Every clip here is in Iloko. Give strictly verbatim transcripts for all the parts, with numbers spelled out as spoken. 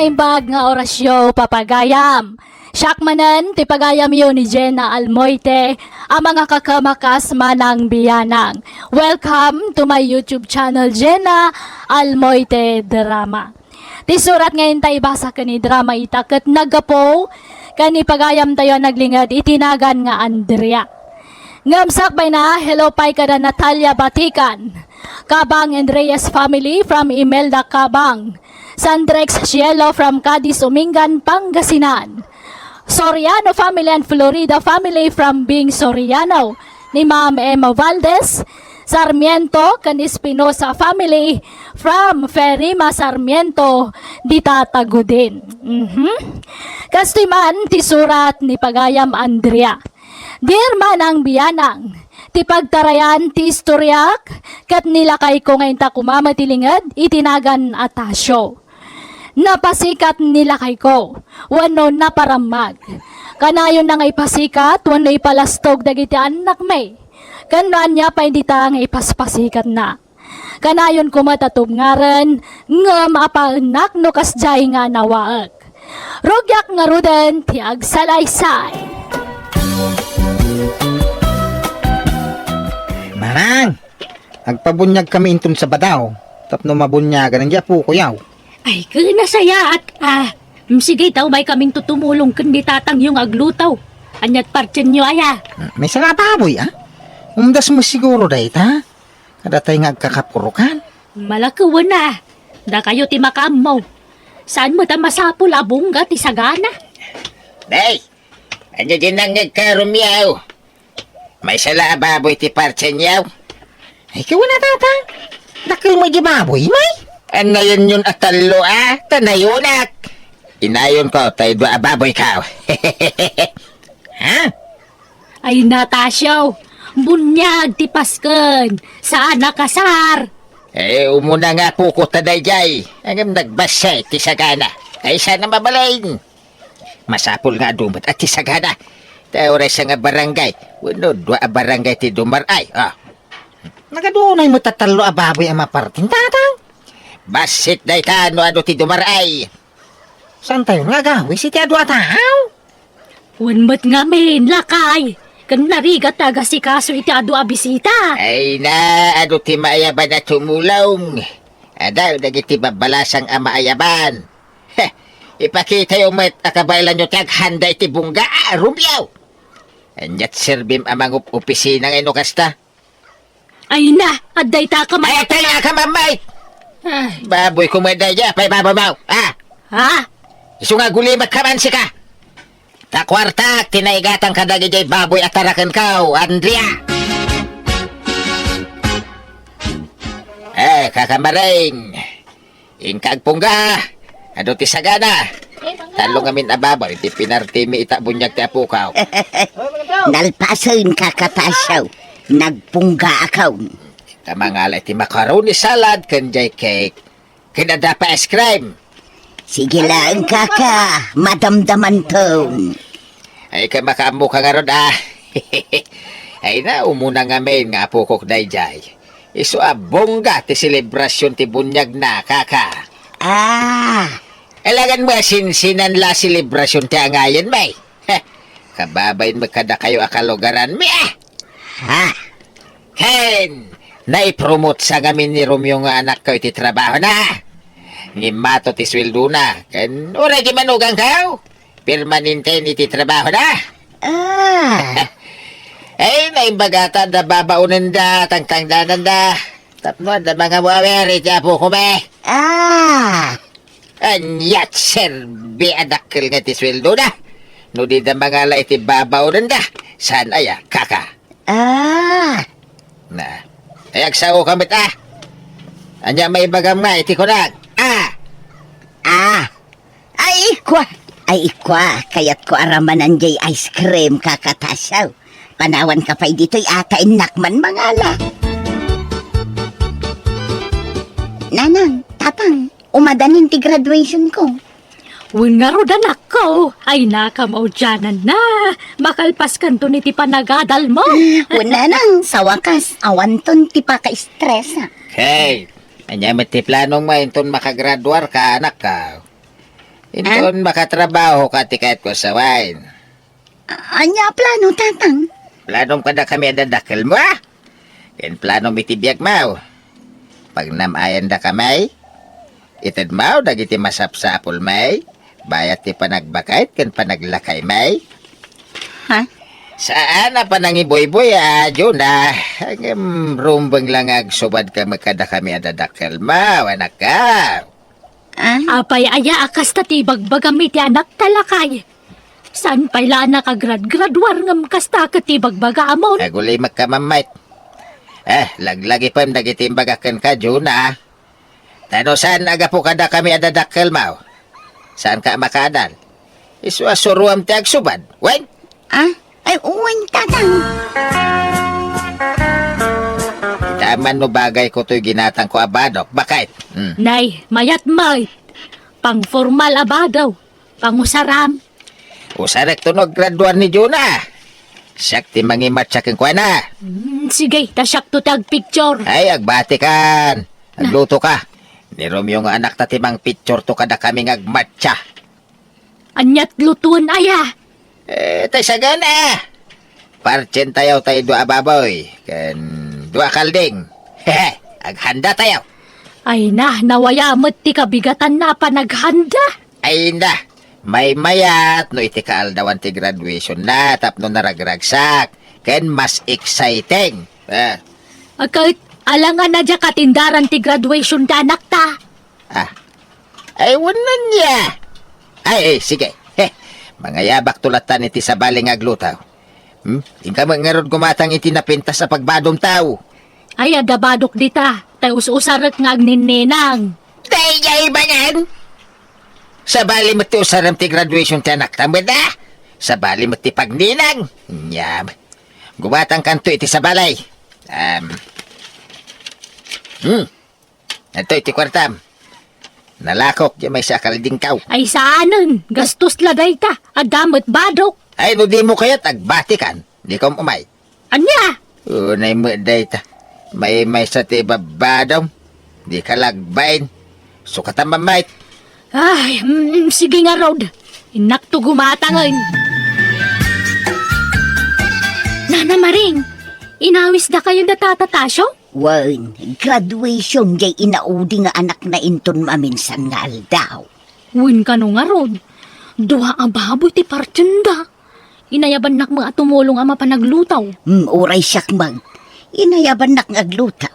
Naimbag nga orasyo, papagayam. Siak manen ti pagayamyo ni Jenna Almoite, a mangakakamakas manang biyanang. Welcome to my YouTube channel, Jenna Almoite Drama. Ti surat nga inta ibasa ken idrama ita ket naggapu ken ni pagayamtayo a naglinged iti nagan nga Andrea. Ngem sakbayna, hello pay kada Natalia Batikan, Cabang and Reyes family from Imelda Cabang, Sandrex Cielo from Cadiz, Umingan, Pangasinan, Soriano family and Florida family from Bing Soriano, ni Ma'am Emma Valdez, Sarmiento, ken Espinosa family from Ferima Sarmiento, dita Tagudin. Mhm. Kastoy man ti surat ni pagayam Andrea. Dear manang biyanang, ti pagtarayan ti istoriak ket ni lakayko nga inta koma met ti linged iti nagan Atasio. Napasikat ni lakayko wenno naparammag. Kanayonna nga ipasikat wenno ipalastog dagiti annakmi. Ken no ania pay dita nga ipaspasikatna. Kanayon koma ta tubngaren, ngem apaennak no kasdiay nga nawaek. Rugiak ngaruden ti agsalaysay. Manang, agpabuniagkami inton Sabado tapno mabuniagan dagiti apokoyo. Ay, ken nasayaat, a. Mm, sige, ta umaykamin tumulong ken ni tatangyo nga agluto. Aniat partienyo aya? Maisalababoy, a? Umdas met siguro dayta. Kadatay nga agkakapurokan. Malakewen a. Dakayo ti makaammo. Saan met a masapul a bungga ti sagana? Nay, ania diay nangngegka, Romeo? Maysa la a baboy ti partienyo? Ay, ket wen a, Tatang. Dakkel met diay baboy, may? Annayonyon a tallo a, ta nayonak. Inayonko tay dua a baboyko. Ha? Ay, Natasio, buniag ti pasken, saan a kasar. Eh, umuna nga apokok ta daydiay, ngem nagbassit ti sagana. Ay, saan a mabalin. Masapul nga adu met a ti sagana. Ta uray sanga barangay wenno dua a barangay ti dumar-ay, a. Nagadu unay met a tallo a baboy a mapartin, Tatang. Bassit dayta no adu ti dumar-ay. Saantayon nga agawis iti adu a tao? Wen met ngamin, lakay, ken narigat ti agasikaso iti adu a bisita. Ay na, adu ti maayaban a tumulong. Adu dagiti babbalasang a maayaban. Heh, ipakitayo met a kabaelanyo ti aghanda iti bungga, a, Romeo. Aniat serbim a mangup-opisina nga no kasta? Ay na, adda ita ka ma- Ay, adda ita ka, Mamay! Ay. Baboyko met daydiay, apay baboymo? Ah! Ha? Isu nga agulimek ka man sika! Ta kuartak ti naigatang kadagiti baboy a tarakenko, Andrea! Eh, kakamaring! Inka agpungga, adu ti sagana. Tallo ngamin a baboy ti pinartimi ita buniag ti apoko. Nalpasen, Kaka Tasio. Nagpunggaakon. Ta mangala iti macaroni salad ken jay cake. Ken adda pay ice cream. Sige laeng, Kaka, madamdamanton. Ay, ka makaammoka ngarud, a. Ay na, umuna ngamin nga apokok daydiay. Isu a bongga ti selebrasion ti buniagna, Kaka. Ah. Alangan mo a sinsinan la selebrasion ti angayen, may. Heh, kababain met kadakayo a kalugaranmi, a. Ha? Ken, naipromotsa ngamin ni Romeo nga anakko iti trabahona. Ngimmato ti sueldona. Ken, uray di manuganko. Permanente iti trabahona. Ah. Ay, naimbagata da babaonenda, tangtangdananda. Tapno adda mangawawer iti apoko, be. Ah. Aniat serbi a dakkel nga ti sueldona. No dida mangala iti babaonenda, saan aya, Kaka? Ah. Na. Ay, agsaoka met, a. Ania maibagam nga iti kunam? Ah. Ah. Ay, ikua! Ay, ikua! Kayatko a ramanan jay ice cream, Kaka Tasio. Panawanka pay ditoy a ta innak man mangala. Nanang, Tatang, umadanin ti graduationko. Wen ngarud, anakko, ay, nakam audiananna. Makalpaskanton iti panagadalmo. Wen, Nanang, sa wakas, awanton ti pakaestresak. Hey, ania met ti planongmo inton makagraduarka, anakko? Inton makatrabaho ka ti kayatko a sawen. A-, ania a plano, Tatang? Planom kadakami a dadakkelmo, a? Ken planom iti biagmo. Pagnam-ayandakami, itedmo dagiti masapsapulmi, bayat ti panagbakayt ken panaglakaymi. Ha? Saan a panangibuybuy a, Juna. Ngem rumbeng la nga agsubadka met kadakami a dadakkelmo, anakko. Ah? Apay aya a kasta ti ibagbagam iti anakta, lakay? Saan pay la a nakagraduar ngem kasta ket ti ibagbagam? Agulimekka, Mammay. Eh, laglagipem dagiti imbagak kenka, Juna. Ta no saan a gapu kadakami a dadakkelmo, saanka a makaadal. Isu a suroam ti agsubad. Wen? Ah? Ay, wen, Tatang. Ita man no bagayko toy ginatangko a badok, bakayt? Hmm. Nay, mayat met. Pangformal a badok. Pangusaram. Usarekto no aggraduar ni Juna. Siak ti mangimatsa kenkuana. Hmm, sige, ta siakto ti agpicture. Ay, agbatikan. Aglutoka. Ni Romeo nga anakta ti mangpictureto kadakami nga agmatsa. Ania't lutoen aya? Eh, tay sagana. Partsentayo tay dua a baboy, ken dua a kalding. Hehe, aghanda tayo. Ay na, nawaya met ti kabigatanna a panaghanda. Ay na, maymayat no iti kaaldawan ti graduationna tapno naragragsak, ken mas exciting. Ah. Ket, alangan a diak katindaran ti graduation ti anakta. Ah. Ay, wen ania. Ay, ay, sige. Heh, mangayabakto latta iti sabali nga agluto. Hmm? Inka met ngarud gumatang iti napintas a pagbadomtaw. Ay, adda badok dita. Tay us-usarek nga agninninang. Daydiay banen! Sabali met ti usarem ti graduation ti anakta met, a? Sabali met ti pagninang. Nyam. Gumatangkanto iti sabali. Um. Hmm. Adtoy ti kuartam. Nalakok ti maysa a kaldingtaw. Ay saanen, gastos la dayta. Adda met badok. Ay, no dimo kayat, agbatikan. Dika umay. Ania? Unay met dayta. Maymaysa ti ibabadom. Dika lagbain. Sukatan, Mammay. Ay, mm, sige ngarud. Innakto gumatangen. Nana Maring, inawisdakayo da Tata Tasio? Wen, graduation jay inaudi nga anakna inton maminsan nga aldaw. Wen kano ngarud, dua a baboy ti partienda. Inayabannak met a tumulong a mapan agluto. Mm, uray siak met. Inayabannak nga agluto.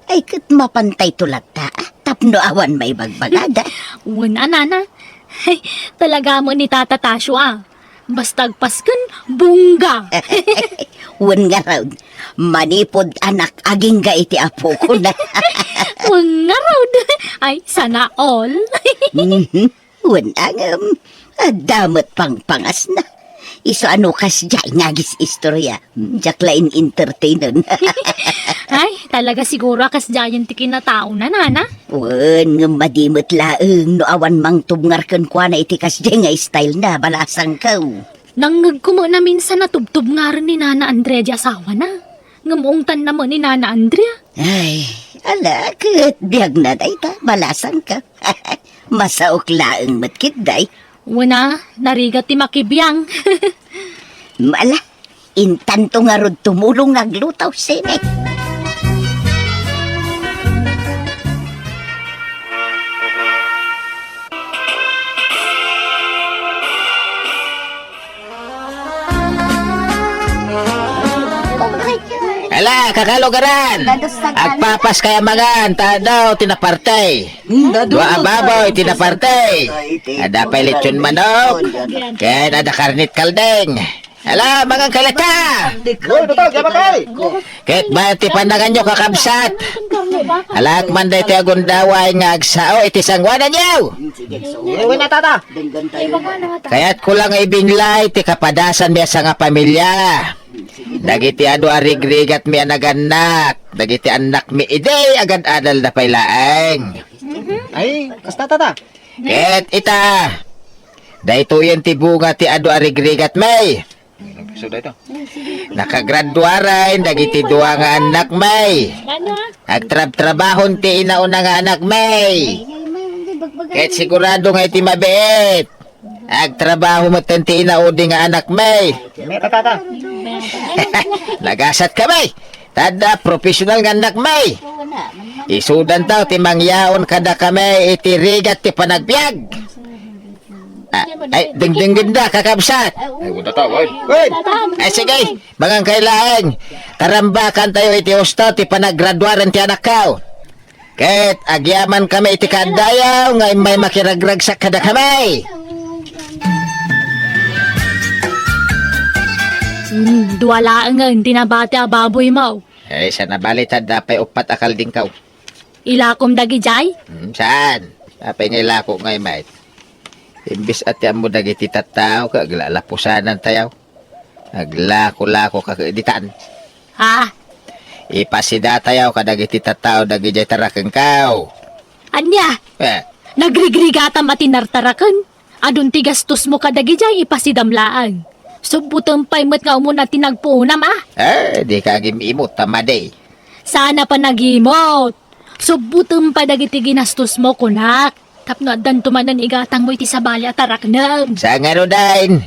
Ay, ket mapantayto latta, a, tapno awan maibagbagada. Wen a, nana. Ay, talaga met ni Tata Tasio, a. Basta agpasken, bongga. Wen ngarud, manipud anak agingga iti apokona. Wen ngarud. Ay, sana all. Mhm. Wen a ngem, adda met pangpangasna. Isu a no kasdiay nga agis-istorya, diak la in-entertainen. Ay, talaga siguro a kasdiayen ti kinataona, nana? Wen, ngem madi met laeng no awan mangtubngar kenkuana iti kasdiay nga style na, balasangko. Nangngegko met naminsan a tubtubngaren ni Nana Andrea ti asawana. Ngem ungtanna met ni Nana Andrea. Ay, ala, ket biagna dayta, balasangko. Masaok laeng met ketdi. Wen a, narigat ti makibiang. Ala, intanto ngarud tumulong nga agluto, sine. Ala, kakalugaran! Agpapas kaya mangan, ta adu ti naparti. Dua a baboy ti naparti. Adda pay lechon manok. Ken adda karnit kalding. Ala, mangan kay latta. Ket bayat ti pananganyo, kakabsat. Alaek man daytoy a gundaway nga agsao iti sangoananyo. Sige, so, wen a, tata. Kayatko la nga ibinlay ti kapadasanmi a sangapamilia. Dagiti adu a rigrigatmi a nagannak, dagiti annakmi idi agad-adalda pay laeng. Ay, kasta, tata. Ket ita, daytoyen ti bunga ti adu a rigrigatmi. Nakagraduaren dagiti dua nga annakmi. Agtrabtrabahon ti inauna nga anakmi. Ket sigurado nga iti mabiit, Agtrabaho metten ti inaudi nga anakmi. Meta, tata. Nagasat kami. Tadda, professional nga anakmi. Isudantayo ti mangyaon kadakami iti rigat ti panagbiag. Ah, ay, dingdinggenda, kakabsat. Ay, wala ta, wala. Ay, sige, mangangkailaeng. Karambakantayo iti husto ti panagraduaren ti anakko. Ket agyamankami iti kaaddayo nga immay makiragragsak kadakami. Hmm, dua laengen ti nabati a baboymo. Ay, saan a bali ta adda pay uppat a kaldingko. Ilakom dagidiay? Hmm, saan? Apay nga ilako ngay met? Imbes a ti ammo dagiti tattao, ket aglalapusanantayo. Aglako-lako ka ket ditan. Ha? Ipasidatayo kadagiti tattao dagidiay tarakenko. Ania? Eh. Nagrigrigatam a ti nartaraken? Adun ti gastosmo kadagidiay ipasidam laeng. Subbotem pay met nga umuna ti nagpuonam, a? Eh, dika agim-imot ta madi. Saan a panagimot. Subbotem pay dagiti ginastosmo, kunak. Tapno addanto manen igatangmo iti sabali a taraknem. Sa ngaruden,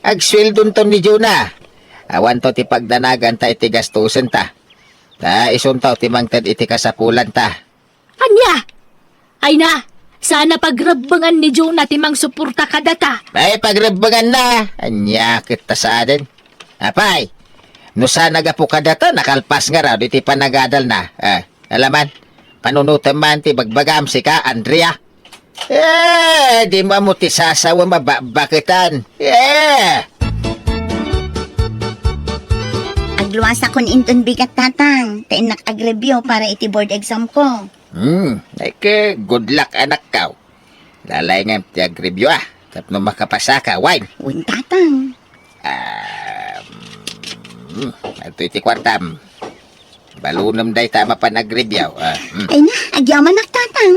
agsueldonto ni Jonah. Awanto ti pagdanaganta iti gastosenta. Ta isunto ti mangted iti kasapulanta. Ania? Ay na, saan a pagrebbengan ni Jonah ti mangsuporta kadata. Ay, pagrebbenganna. Ania ket ta saanen? Apay, no saan a gapu kadata, nakalpas ngarud iti panagadalna. Ah, alaman, panunotem man ti bagbagam, sika, Andrea. Eh, dimo ammo ti sasawem a bakbaketan. Eh! Agluasakon inton bigat, Tatang, ta innak agreview para iti board exam ko. Hmm, ay ket, good luck, anakko. Lalaingem ti agreview, a, tapno makapasaka, wen? Wen, Tatang. Ah, hmm, adtoy ti kuartam. Balonem dayta a mapan agreview, a, hmm. Ay na, agyamanak, Tatang.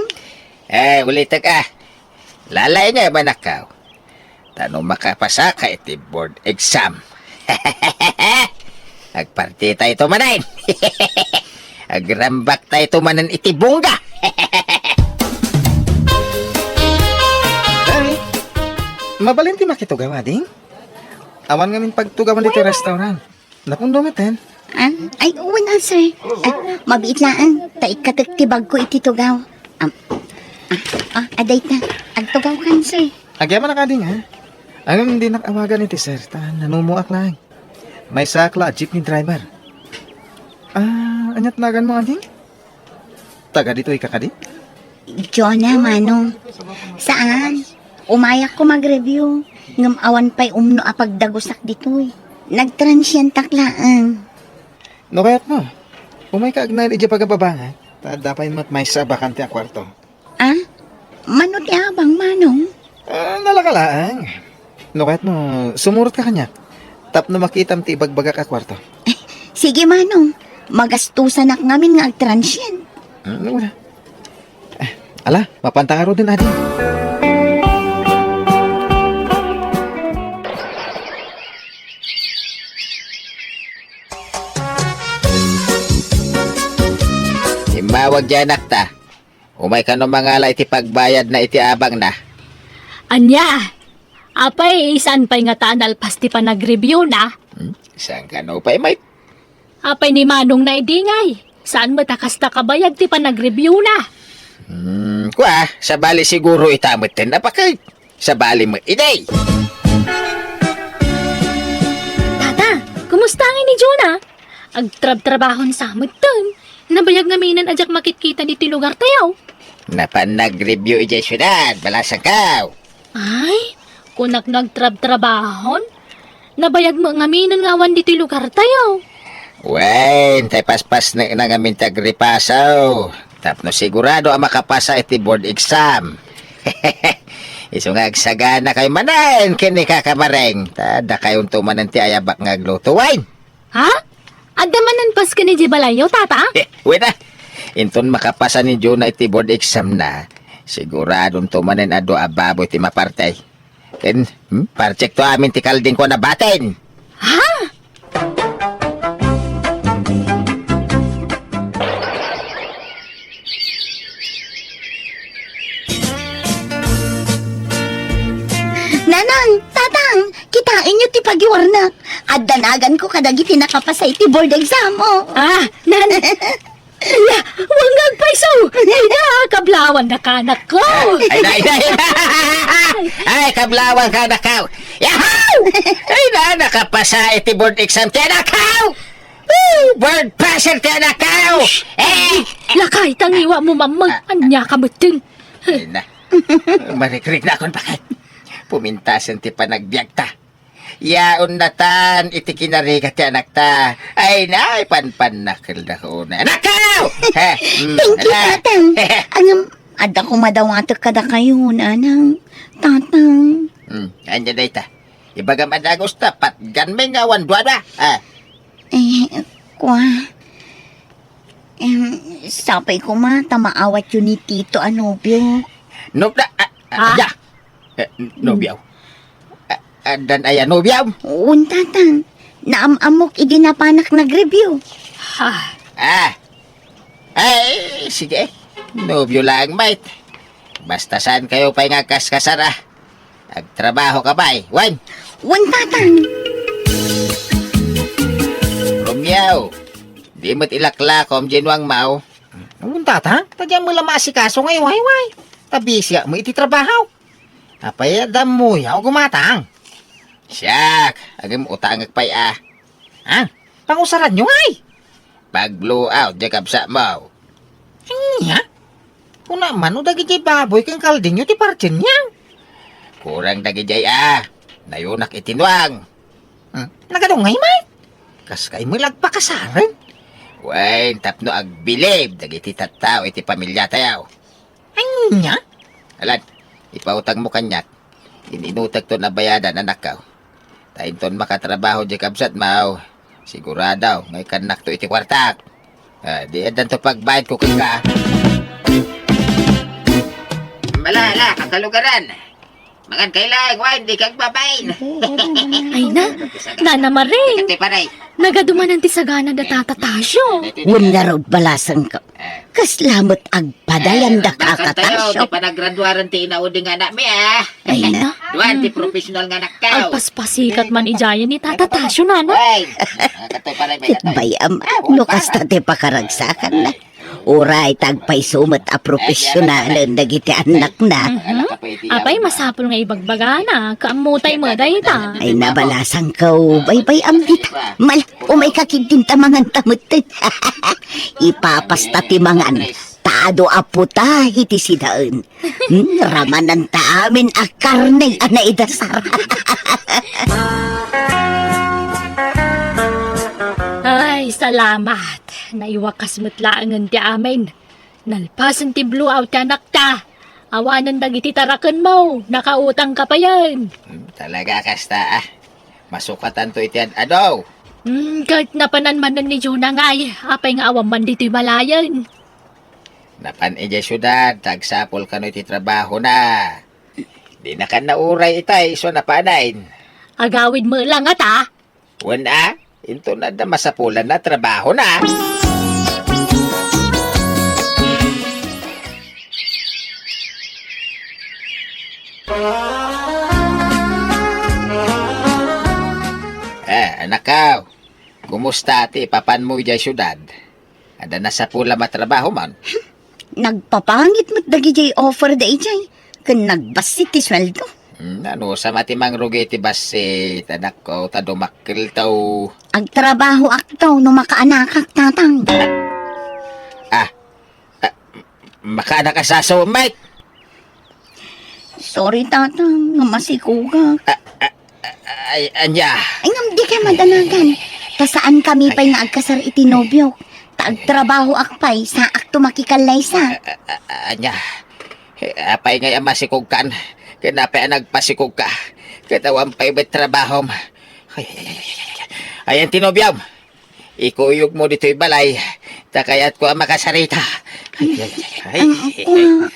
Eh, ulitek, a. Lalaingem, anakko. Ta no makapasaka iti board exam, agpartitayto manen. Agrambakta ito manen iti bongga. Ay, mabalin ti makitugaw, ading? Awan ngamin pagtugawan ditoy restaurant. Napundo metten. Ah, ay, wen a, sir. Ah, mabiit laeng, ta ikkatek ti bagko iti tugaw. Am, ah, ah, adayta, agtugawkan, sir. Agyamanak, ading, a. Ngem dinak awagan iti sir, ta nanumoak laeng. Maysaak la a jeepney driver. Ah, ania't naganmo, ading? Taga ditoy ka kadi? Jonah, Manong. Saan? Umayakko magreview, ngem awan pay umno a pagdagusak ditoy. Nagtransientak laeng. No kayatmo, umayka agnaed idiay pagababangan, ta adda pay met maysa a bakante a kuarto. Ah? Mano ti abang, Manong? Ah, nalaka laeng. No kayatmo, sumurotka kaniak tapno makitam ti ibagbagak a kuarto. Sige, Manong. Magastosanak ngamin nga agtransient. Hmm, wala. Eh, ala, mapanta ngaruden, adi. Immawag diay anakta. Umay kano mangala iti pagbayadna iti abangna. Ania? Apay, saan pay ngata a nalpas ti panagreviewna? Hmm? Saan kano pay, may? Apay ni Manongna idi ngay? Saan met a kasta kabayag ti panagreviewna? Hmm, kua, sabali siguro ita metten a paket. Sabali met idi. Tata, kumusta ngay ni Jonah? Agtrabtrabahon sa metten. Nabayag ngamin a diak makitkita ditoy lugartayo. Napan nagreview idiay siudad, balasangko. Ay, kunak no agtrabtrabahon? Nabayag met ngamin nga awan ditoy lugartayo. Wen, tay paspasnekna ngamin ti agripaso. Tapno sigurado a makapasa iti board exam. Isu nga agsaganakayo manen ken ni Kaka Mareng. Ta dakayonto manen ti ayabak nga agluto, wen? Ha? Adda manen pasken idiay balayyo, Tata? Eh, wen a. Inton makapasa ni Jonah iti board exam na, siguradonto manen a dua a baboy ti maparti. Ken, hmm, partekto amin ti kaldingko a nabatin. Ha? Na, Addanaganko kadagiti nakapasa iti board exam, oh. Ah, nan-, ala, wan nga agpayso! Ay na, kablawannaka, anakko! Ay na, ay na, ay na! Ay, kablawannaka, anakko! Yahoo! Ay na, nakapasa iti board exam ti anakko! Woo! Board passer ti anakko! Eh! Lakay, tangiwa mo, mamang! Ania ka metten? Ay na. Marikrik na akon bakit. Pumintasen ti panagbiagta. Yaon natan iti kinarigat ti anakta. Ay, na, panpannakel da ko na. Anakko! Eh, mm, Thank you, ala. Tatang. Ngem, adda koma dawatek kadakayo, nanang, tatang. Hmm, ania dayta? Ibagam a dagus ta, patgan mi nga awan duadua. Ah. Eh, kua. Em, sapay koma ta maawatyo ni Tito a nobio. No, da, ah, ah, Ah? da. Eh, nobio. Ah, addan aya nobio? Wen, tatang. Naam-ammok idi napanak nag-review. Ah. Ah. Ay, sige. Nobio laeng, mait. Basta saan kayo pay nga agkaskasar, ah. Agtrabaho ka pay, wen? Wen, tatang. Romeo, di met ilaklakom diay nuangmo. Wen, tatang, ta diak met la maasikaso nga iwayway. Ta bisiak met iti trabaho. Apay, adda ammoyo, gumatang? Siak, agem utangek pay a. Ha? Pangusaranyo ngay? Pag-blow out, diay kabsatmo. Ania? Kuna man no dagiti baboy ken kaldingyo ti partinyo. Kurang dagidiay a. Nayunak iti nuang. Hmm, nagadungay, Mike? Kas kay mo lagpakasaren? Wen, tapno agbilib dagiti tattao iti pamiliatayo. Ania? Alan, ipautangmo kaniak. In-inutekton a bayadan, anakko. Ta inton makatrabaho diay kabsatmo, sigurado nga ikannakto iti kuartak. Ah, di addanto pagbayadko kenka. Mala, ala, kakalugaran. Mangan kay laeng wine, di kagbabain. Ay na, Nana Maring. Kati paray. Nagadumanan ti sagana da Tata Tasio. Wen ngarud, balasangko. Kasla met agpadayan da Kaka Tasio. Ti panagraduaran ti inaudi nga anakmi, ah. Ay na. Duan ti professional nga anakko. Agpaspasikat man idiayen ni Tata Tasio, nana. Ay, ah, katoy paray, may Ket katoy. Bay-am, no kasta ti pakaragsakanna. Uray ta agpayso met a professionalen dagiti annakna. Mhm. Apay, masapul nga ibagbagana, kaammo tay met dayta. Ay, nabalasangko, baybay-am dita. Mal, umayka ketdin ta manganta metten. Ipapasta ti mangan, ta adu a puta iti sidaen. Hmm, ramananta amin a karne a naidasar. Ay, salamat. Naiwakas met laengen ti amin. Nalpasen ti blowout ti anakta. Awanen dagiti tarakenmo. Nakautangka payen. Hmm, talaga kasta, ah. Masukatanto iti ad-adu. Hmm, ket napanan manen ni Juna ngay. Apay nga awan man ditoy balayen? Napan idiay siudad, ta agsapul kano iti trabahona. Dinakan nauray itay isu a napanen. Agawid met la ngata? Wen a, inton adda masapulanna a trabahona. Eh, anakko, kumusta ti ipapanmo idiay siudad? Adda nasapulam a trabaho man? Nagpapangit met dagidiay offer daydiay, ken nagbassit ti sueldo. Hmm, anusam a ti mangrugi ti bassit, anakko, ta dumakkelto. Agtrabahoakto no makaanakak, tatang. Ah, ah, makaanakka saso, Mike? Sorry, tatang, nga masikogak. Ah, ah, ah, ay, ania? Ay, ngem dikay madanagan. Ta saankami pay nga agkasar iti nobiok. Ta agtrabahoak pay, saakto makikallaysa. Ah, ah, ah, ania? Eh, apay ngay a masikogkan? Ken apay a nagpasikogka? Ket awan pay met trabahom. Ay, ay, ay, ay, ay, ay. Ayan ti nobiom. Ikuyogmo ditoy balay, ta kayatko a makasarita. Ay, ay, ay, ay, ay. Ang ako,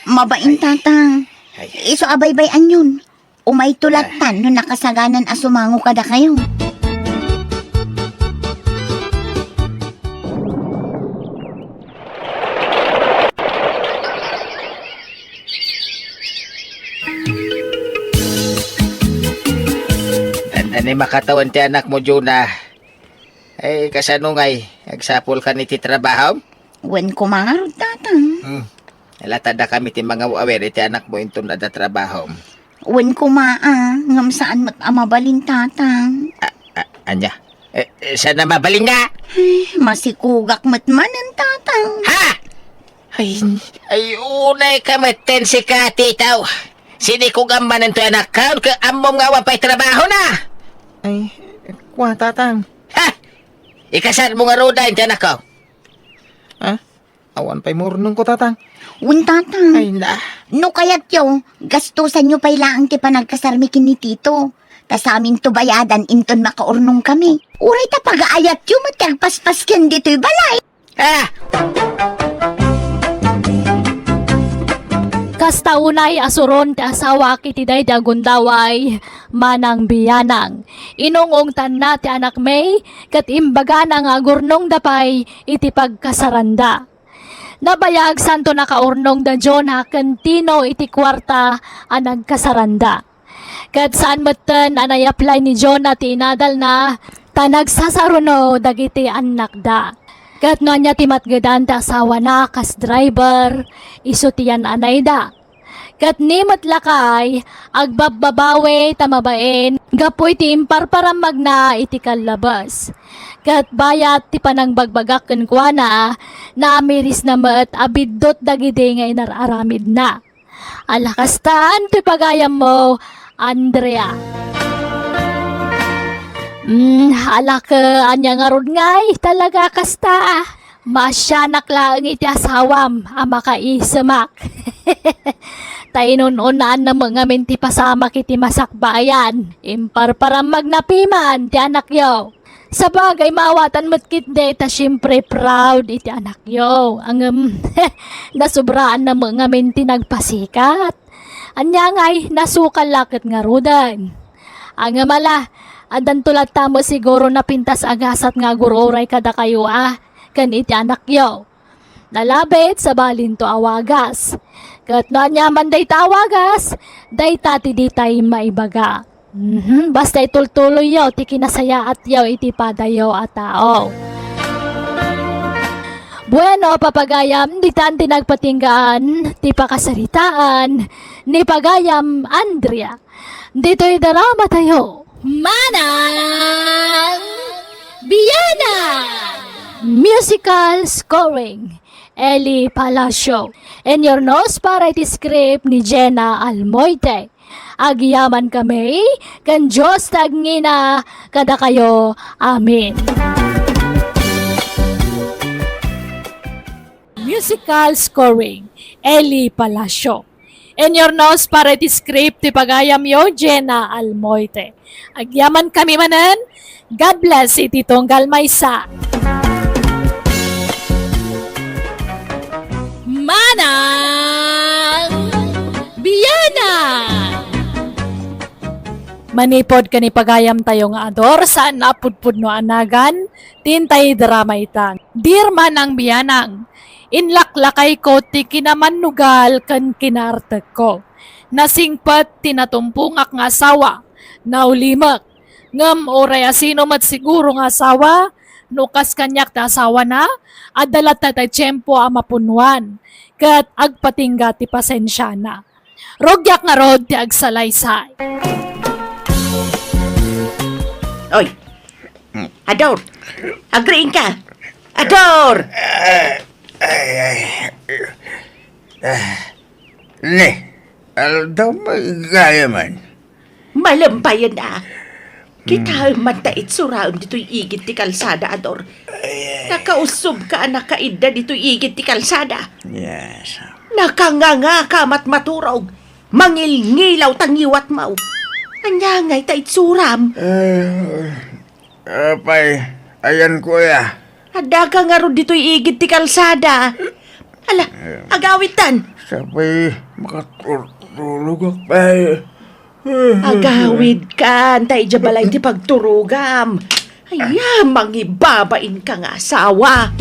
mabain, tatang. Ay. Isu a baybay-anyon. Umayto lattan no nakasaganan a sumango kadakayo. Dandan Ni makatawen ti anakmo, Jonah. Ay, kasano ngay? Agsapulkan iti trabahom? Wen koma ngarud, Tatang. Hmm. Latadakami ti mangaw-awir iti anakmo inton adda trabahom. Wen koma, a, ngem saan met a mabalin, Tatang. A, a, ania? Eh, eh, saan a mabalin nga? Ay, masikugak met manen, Tatang. Ha? Ay, ay, unay ka metten sika, titaw. Sinikugam manen toy anakkaw, ket ammom nga awan pay trabahona. Ay, kua, Tatang. Ha? Ikasarmo ngaruden ti anakko? Ha? Awan pay maurnongko, Tatang. Wen, Tatang. Ay, na. No kayatyo, gastusanyo pay laeng ti panagkasarmi ken ni Tito. Ta saminto bayadan inton makaurnongkami. Uray ta pagaayatyo met ti agpaspas ken ditoy balay. Ah! Kasta unay a suron ti asawak iti daydi a gundaway, Manang Bianang. Inung-ungtanna ti anakmi, ket imbagana nga agurnongda pay iti pagkasaranda. Nabayag santo nakaurnong da Jonah ken Tino iti kuarta a nagkasaranda. Ket saan metten a naiaplay ni Jonah ti inadalna, ta nagsasaruno dagiti annakda. Ket no ania ti matgedan ti asawana kas driver, isu ti yan-anayda. Ket ni met lakay, agbabbabawi ta mabain gapu iti imparparammagna iti kallabes. Ket bayat ti panangbagbagak kenkuana, naamirisna met a biddut dagidi nga inar-aramidna. Ala kastan ti pagayammo, Andrea. Mm, ala ket ania ngarud ngay, talaga kasta, a. Maasianak laeng iti asawam a makaisemak. Ta inun-unaanna met ngamin ti pasamak iti masakbayan. Imparparammagna piman ti anakyo. Sabagay, maawatan met ketdi ta siempre proud iti anakyo. Ngem, nasubraanna met ngamin ti nagpasikat. Ania ngay, nasukal la ket ngaruden. Ngem ala, addanto latta met siguro napintas a gasat nga agur-uray kadakayo a, ken iti anakyo. Nalabit, sabalinto a wagas. Ket no aniaman dayta a wagas, dayta ti ditay maibaga. Mhm, basta itultuloyyo ti kinasayaatyo iti padayo a tao. Bueno, papagayam, ditan ti nagpatinggaan ti pakasaritaan ni Pagayam Andrea. Ditoy drama tayo. Manang Bianang! Musical scoring, Eli Palacio. Inyurnos para iti script ni Jenna Almoite. Agyaman kami, ken Dios ti agngina kadakayo. Amen. Musical scoring, Eli Palacio. Inyurnos para iti script ti pagayamyo, Jenna Almoite. Agyaman kami manen. God bless iti tunggal maysa. Manang Bianang! Manipud ken ipagayam tayo nga ador, saan a pudpudno a nagan, ti intay drama ita. Dear Manang Bianang, inlaklakayko ti kinamannugal ken kinaartekko. Nasingpet ti natumpongak nga asawa, naulimek. Ngem uray asino met siguro nga asawa, no kas kaniak ti asawana, adda latta ti tiempo a mapunnoan, ket agpatingga ti pasensiana. Rugiak ngarud ti agsalaysay. Oy, Ador! Agriingka! Ador! Ay, ay. Ah, ne, aldaw, magayam man. Malempayen a. Kitaem man ta itsuraem ditoy igid ti kalsada, Ador. Ay, ay. Nakausubka a nakaidda ditoy igid ti kalsada. Yes. Nakangangaka met maturog. Mangilngilaw ta ngiwatmo. Ania ngay ta itsuram? Ay, apay, ayanko aya. Addaka ngarud ditoy igid ti kalsada. Ala, agawidtan. Sapay makaturturogak pay. Agawidkan, ta idiay balay ti pagturogam. Aya, mangibabainka nga asawa.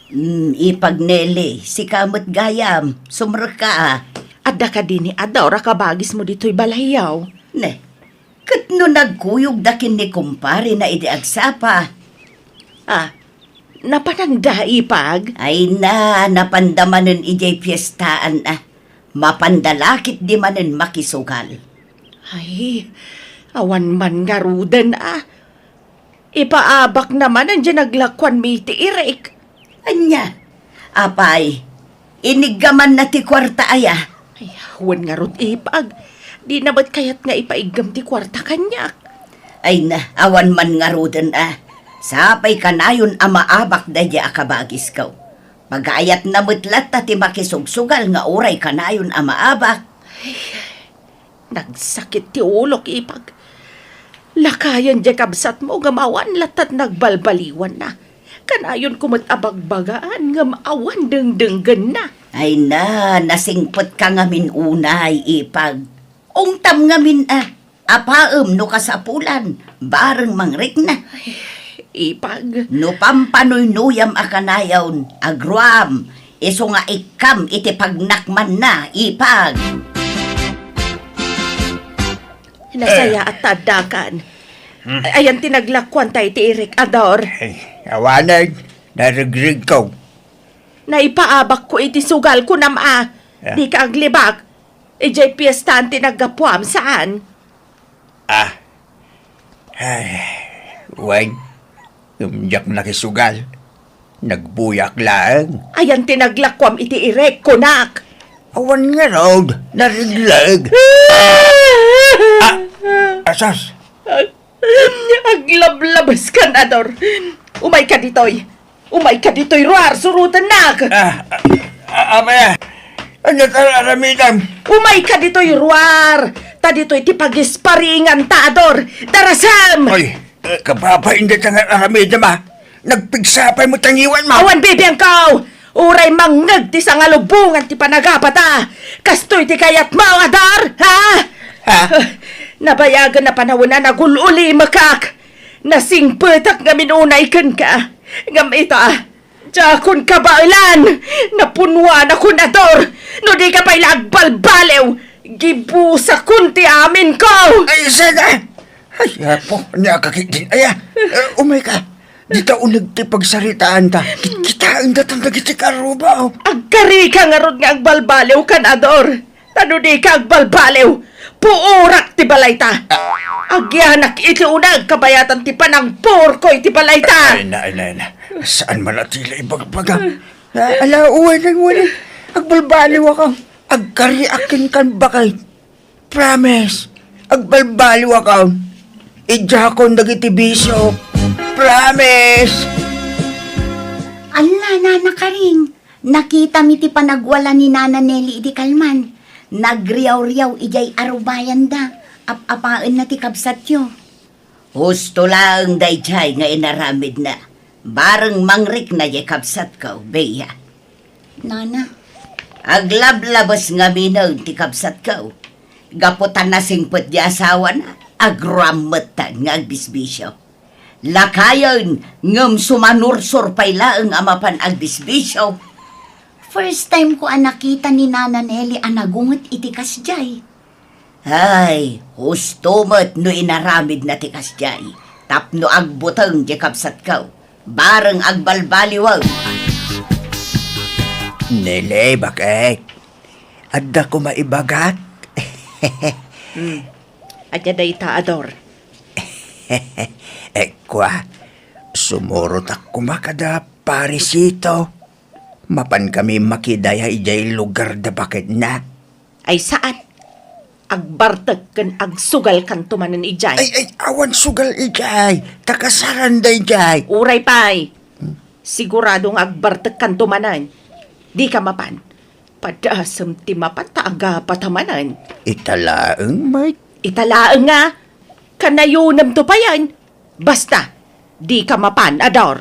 Mm, Ipag Nelly, sika met gayam, sumrekka a. Adda kadi ni Ador a kabagismo ditoy balayyo? Ne, ket no nagkuyogda ken ni kumparena idi agsapa. Ah, napananda, Ipag? Ay na, napanda manen idiay piestaan a. Mapanda la ketdi manen makisugal. Ay, awan man ngaruden a. Ipaabakna manen diay naglakuanmi iti irik. Ania? Apay, iniggamanna ti kuarta aya? Ay, wen ngarud, Ipag. Dina met kayat nga ipaiggam ti kuarta kaniak. Ay na, awan man ngaruden a. Sapay kanayon a maabak daydiay a kabagisko. Pagayatna met latta ti makisugsugal nga uray kanayon a maabak. Nagsakit ti ulok, Ipag. Lakayen diay kabsatmo ngem awan latta ti nagbalbaliwanna. Kanayonko met a bagbagaan ngem awan dengdenggenna. Ay na, nasingpetka ngamin unay, Ipag. Ungtam ngamin a, apaem no kasapulan, bareng mangrikna. Ay, Ipag. No pampanuynuyam a kanayon, agruam, isu nga ikkam iti pagnakmanna, Ipag. Nasayaat ta addakan. Hmm. Ayan ti naglakuanta iti irik, Ador. Ay, awanen, naregregko. Naipaabakko iti sugal, kunam a. Ah. Dika aglibak. Idiay piestaan ti naggapuam, saan? Ah. Ay, wen, ngem diak nakisugal. Nagbuyak laeng. Ayan ti naglakuam iti irik, kunak. Awan ngarud, naregleg. Ah! Asas! Aglablabeskan, Ador. Umayka ditoy. Umayka ditoy, ruar, surotennak. Ah, ah, ah, apay a? Ania ti aramidem? Umayka ditoy, ruar. Ta ditoy ti pagisparinganta, Ador. Darasem! Ay, eh, kababain dayta nga aramidem a. Nagpigsa pay met tangiwanmo. Awan bibiangko! Uray mangngeg ti sangalubongan ti panagapata. Kastoy ti kayatmo, Ador, ha? Ha? Nabayagen a panawen a nagul-ulimekak. Nasingpetak ngamin unay kenka. Ngem ita, diakon kabaelan. Napunuanakon, Ador. No dika pay la agbalbaliw, gibusakon ti aminko. Ay, sada! Ay, Apo, ania ka ketdin aya? Eh, umayka. Dita uneg ti pagsaritaanta. Kitkitaendatan dagiti karrubo. Agkarika ngarud nga agbalbaliwkan, Ador. Ta no dika agbalbaliw, puorak ti balayta. Agyanak iti uneg kabayatan ti panangpurko iti balayta. Ay na, ay na, ay na. Saan man a ti la ibagbaga? Ah, ala, uwanen, uwanen. Agbalbaliwakon. Agkariak kenka, baket. Promise, agbalbaliwakon. Idiakon dagiti bisio. Promise! Alla, Nana Karing, nakitami ti panagwala ni Nana Nelly idi kalman. Nagriawriaw idiay arubayanda. Ap-apaenna ti kabsatyo. Husto laeng daydiay nga inaramidna. Bareng mangrikna diay kabsatko, Bea. Nana. Aglablabes ngaminen ti kabsatko. Gapu ta nasingpet ti asawana, agruam metten nga agbisbisio. Lakayen, ngem sumanursor pay laeng a mapan agbisbisio. First time ko a nakita ni Nana Nelly a nagunget iti kasdiay. Ay, husto met no inaramidna ti kasdiay tapno agbuteng ti kabsatko. Bareng agbalbaliwen. Nele, baket. Adda koma ibagak. Hmm. Ania dayta, Ador? Eh, kua, sumurotak koma kada Parisito. Mapan kami makidaya idiay lugar da baketna. Ay saan? Agbartek ken agsugalkanto manen idiay. Ay, ay, awan sugal idiay. Ta kasaranda idiay. Uray pay. Hmm? Sigurado nga agbartekkanto manen. Dika mapan. Padasem ti mapan ta agapata manen. Ita laeng, Mike. Ita laeng nga. Kanayonemto payen. Basta, dika mapan, Ador.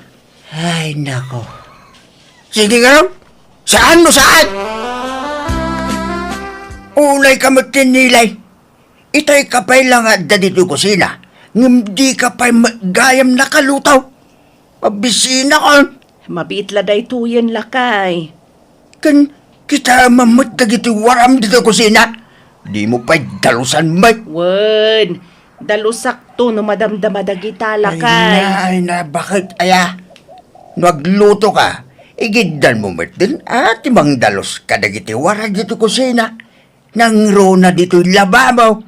Ay, nako. Sige ngarud, saan no saan? Ulayka met ken Nelly. Itayka pay la nga adda ditoy kusina, ngem dika pay met gayam nakaluto. Mabisinakon. Mabiit la daytoyen, lakay. Ken, Kitaem met dagiti waram ditoy kusina. Dimo pay dalusan met. Wen, dalusakto no madamdama dagita, lakay. Ay na, ay na, baket aya? No aglutoka, igiddanmo met den a ti mangdalus kadagiti waram ditoy kusina. Nangruna ditoy lababo.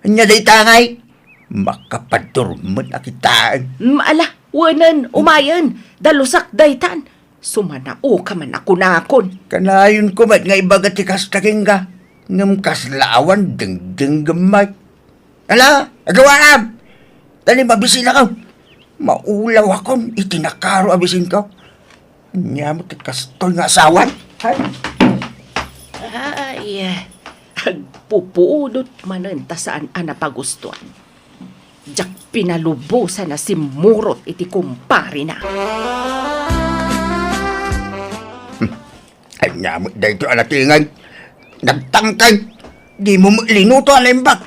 Ania dayta ngay? Makapaddurmet a kitaen. Mm, ala, wenen, umayen, dalusak daytan. Sumanaoka man a kunakon. Kanayonko met nga ibaga ti kasta kenka, ngem kasla awan dengdengngem met. Ala, agawaam! Tani mabisinakon. Maulawakon iti nakaro a bisinko. Ania met ti kastoy nga asawan? Ay. Ay, agpupudot manen ta saan a napagustuan. Diak pinalubosan a simmurot iti kumparena. Hmm. Ania met daytoy a natinged? Nagtangkeng! Dimo met linuto a naimbag.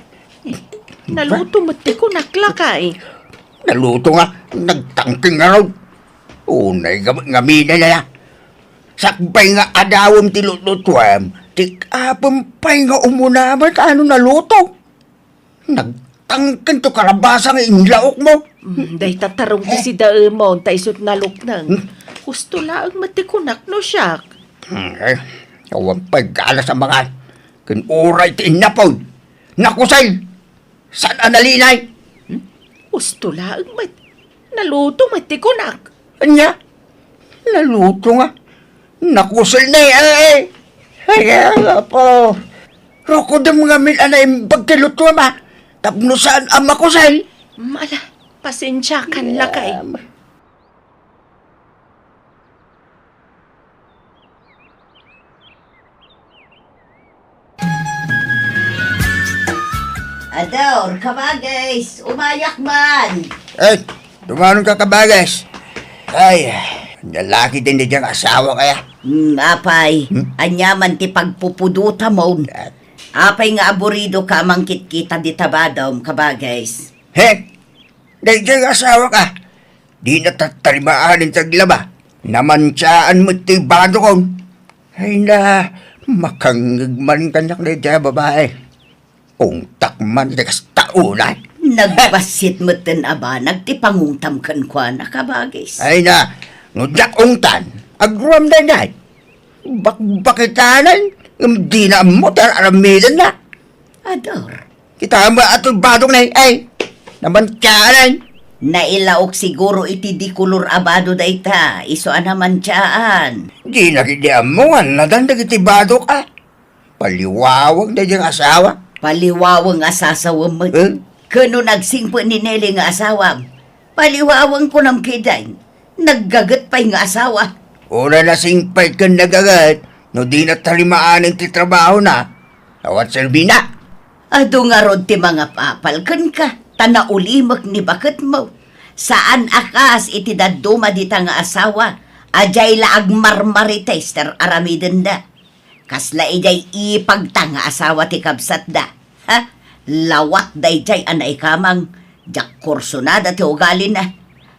Naluto met ti kunak, lakay. Naluto nga, nagtangkeng ngarud. Unay nga, ngamin aya. Sakbay nga adawem ti lutlutuem, ti apem pay nga umuna met a no naluto. Nagtangkeng ti kalabasa nga inlaokmo. Mm, dayta tarong ti sidaemon, ta isut' nalukneng. Hmm? Husto laeng met ti kunak no siak. Hmm, eh, awan pay galas a mangan. Ken uray ti innapoy. Nakusel! Saan a nalinay? Hmm? Husto laeng met. Naluto met ti kunak. Ania? Naluto nga. Nakusel ni, eh, eh. Ay, Apo. Rukodem ngamin a naimbag ti lutuem a. Tapno saan a makusel. Mm, ala, pasensiakan, lakay. Am. Ador, kabagis, umayak man. Eh, dumanon ka, kabagis. Ay, nalaki din ni diyang asawa kaya. Hmm, apay, hmm? Ania man ti pagpupudutamon? At apay nga aburido ka a mangkitkita dita badom, kabagis? He? Daydiay nga asawa ka, dina tattarimaan ti aglaba. Namantiaan met ti badokon. Ay na, makangngeg man kaniak daydiay a babai. Ungtak man iti kasta unay. Nagbassit metten a banag ti pangungtam kenkuana, kabagis. Ay na, no diak ungtan, agruam daydiay. Bakbakitanan, ngem dina ammo ti ar-aramidenna. Ador. Kitaem a ti badok na, ay, namantiaan. Nailaok siguro iti dikolor a bado dayta, isu a namantiaan. Dina ketdi ammo nga annadan dagiti badok a. Paliwaweng daydiay nga asawa. Paliwaweng a sasawem met. Eh? Ken no nagsingpet ni Nelly nga asawam, paliwaweng kunam ketdin. Naggaget pay nga asawa. Uray nasingpet ken nagaget, no dina tarimaanen ti trabahona, awan serbina. Adu ngarud ti mangapapal kenka, ta naulimek ni baketmo. Saan a kas iti dadduma dita nga asawa, a diay la agmarmarites ti ar-aramidenda. Kasla idiay ipagta nga asawa ti kabsatda. Ha? Lawat daydiay a naikamang, diak kursonada ti ugalina.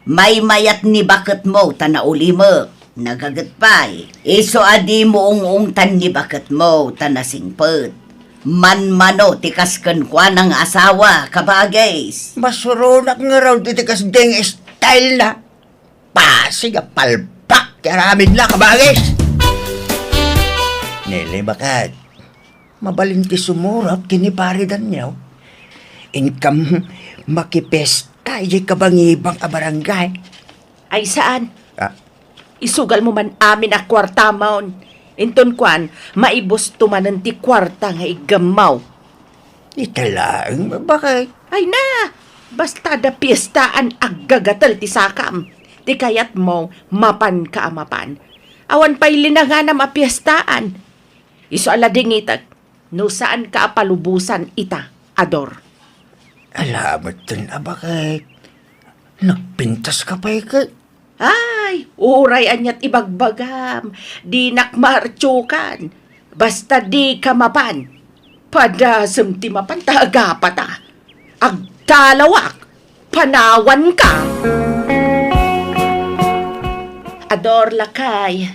Maymayat ni baketmo ta naulimek. Nagaget pay. Isu a dimo ung-ungtan ni baketmo ta nasingpet. Manmano ti kas kenkuana nga asawa, kabagis. Masuronak ngarud iti kasdiay nga style na. Pasig a palpak ti aramidna, kabagis! Nele, baket, mabalin ti sumurot ken ni Pare Daniel. Inkam makipesta idiay kabangibang a barangay. Ay, saan? Ah. Isugalmo man amin a kuartamon. Inton kuan, maibusto manen ti kuarta nga iggammaw. Ita laeng, baket. Ay na! Basta adda piestaan, aggagatel ti sakam. Ti kayatmo, mapanka a mapan. Awan pay linanganam a piestaan. Isu a ladingitek, no saanka a palubosan ita, Ador. Ala metten a baket. Nagpintaska pay ket. Ay, uray aniat ibagbagam, dinak maartiokan. Basta dika mapan. Padasem ti mapan ta agapata. Agtalawak, panawanka. Ador, lakay,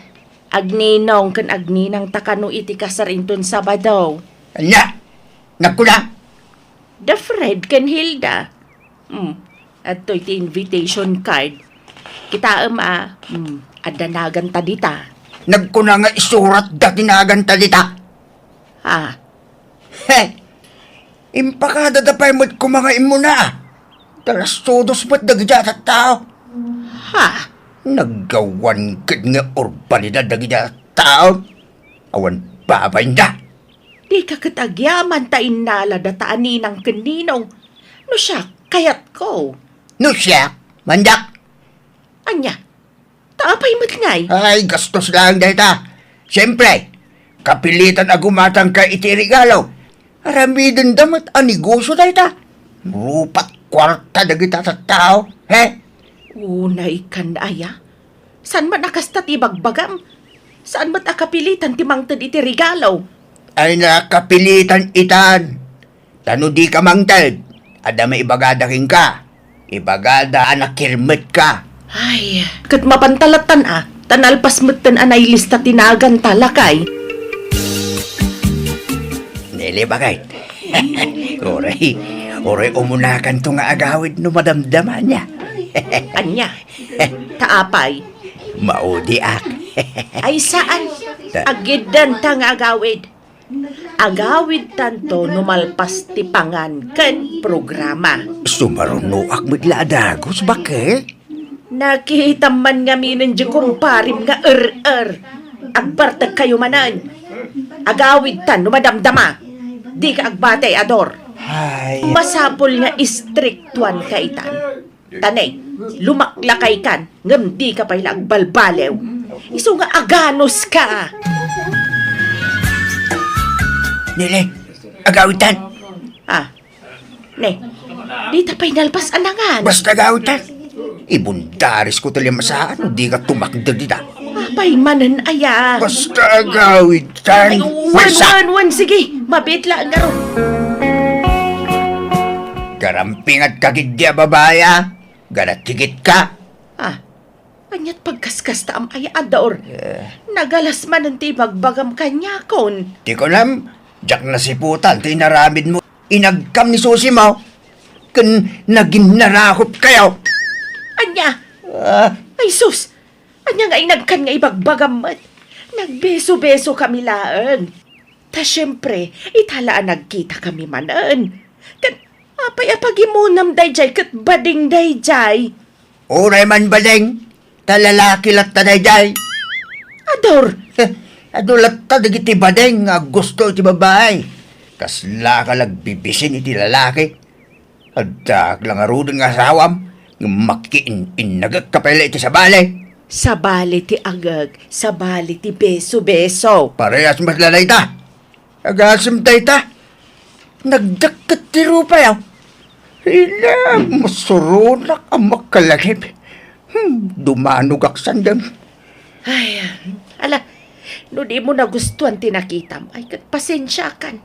Agninong ken agninang ta kano iti kasar inton Sabado. Ania? Nagkuna? Da Fred ken Hilda. Hmm. Adtoy ti invitation card. Kitaem a, hmm, adda naganta dita. Nagkuna nga isuratda ti naganta dita. Ah. He! Impakadada pay met koma nga immuna. Talastudos met dagiti a tattao. Ha? Naggawan ket nga urbanidad dagiti a tattao. Awan babainda. Dika ket agyaman ta innalada ta aninang ken ninong. No siak, kayatko. No siak, mandak. Ania? Ta apay met ngay? Ay, gastos laeng dayta. Siempre, kapilitan a gumatangka iti regalo. Aramidenda met a negosio dayta. Rupat kuarta dagita tattao, he? Unay kan aya? Saan man a kasta ti ibagbagam? Saan met a kapilitan ti mangted iti regalo? Ay, nakapilitan itan. Ta no dika mangted, adda maibagada kenka. Ibagada a nakirmetka. Ay, ket mapan ta lattan a, ta nalpas metten a nailista ti naganta, lakay. Neli, bakit? Uray, uray umunakanto nga agawid no madamdama ania. Ania? Ta apay? Maudiak. Ay, saan? Ta- Agiddan ta nga agawid. Agawidtanto no malpas ti pangan ken programa. Sumarunoak met la a dagus, baket? Nakitam man ngaminen di kumparim nga er-er. Agbartek kayo manen. Agawidtan no madamdama. Dika agbati, Ador. Ay. Masapul nga istriktuan ka itan. Tanay, lumaklakay kan, ngem dika pay la agbalbaliw. Isu nga aganus ka. Nele, agawidtan. Ah, ne, dita pay nalpas a nangan. Basta agawidtan. Ibundaris ko ti limasaan, dika tumakder dita. Apay manen aya? Basta agawidtan. Ay, wen, wen, wen, sige. Mabit la ngarud. Garampingat ka giddi a babae, a? Garatigit ka? Ah, aniat pagkaskasta am aya, Ador? Eh. Nagalas manen ti ibagbagam kaniakon. Ti kunam, diak nasiputan ti inaramid mo. Inagkam ni Susi mo, ken naginnarakop kayo. Ania? Ah. Ay sus! Ania nga inagkan nga ibagbagam met? Nagbeso-beso kami laeng. Ta siempre, ita la a nagkita kami manen. Ket apay a pagimunam daydiay ket bading daydiay? Uray man bading, ta lalaki latta daydiay. Ador! Heh, adu latta dagiti bading nga aggusto iti babae. Kasla ka nagbibisin iti lalaki. Addaak la ngaruden nga asawam, ngem makiin-innagek ka pay la iti sabali. Sabali ti agek, sabali ti beso-beso. Parehas met la dayta. Agasem dayta. Nagdakket ti rupayo. Ina, masuronak a makalagip. Hmm, dumanogak sandem. Ay, ala, no di mo nagustuan ti nakitam, ay ket pasensiakan.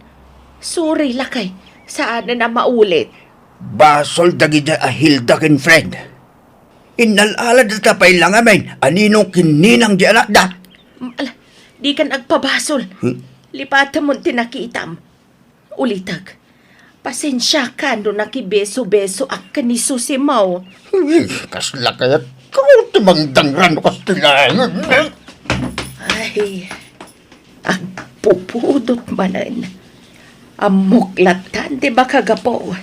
Sorry, lakay. Saanen a maulit. Basol dagiti a Hilda ken Fred. Innal-aladda ta pay la ngamin a ninong ken ninang di anakda. Mm, ala, dikan agpabasol. Hmm? Lipatemon ti nakitam. Ulitek, pasensiakan no nakibeso-besoak ken ni Susi mo. Hmm, kasla kayat ko ti mangdangran no kasta laeng. Ay, agpupudot manen. Ammok lattan ti makagapu.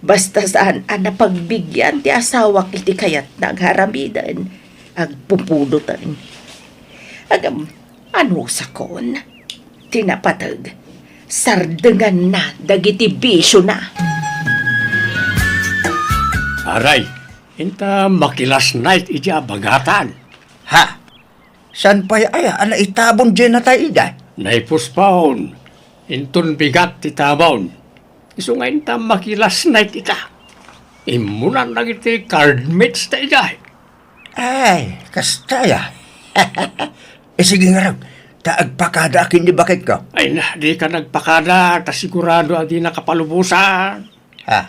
Basta saan a napagbigyan ti asawak iti kayatna nga aramiden, agpupudoten. Agam, anusakon? Ti napateg, sardenganna dagiti bisiona. Aray, inta makilas night iti abagatan. Ha? Saan pay aya a naitabon diay natay ida? Naipuspon. Inton bigat ti tabon. Isu nga inta makilas night ita. Immunan dagiti card mates ta idiay. Ay, kasta aya. Eh, sige ngarud, ta agpakadaak ken ni baketko. Ay na, dika nagpakada, ta sigurado a dina kapalubosan. Ha?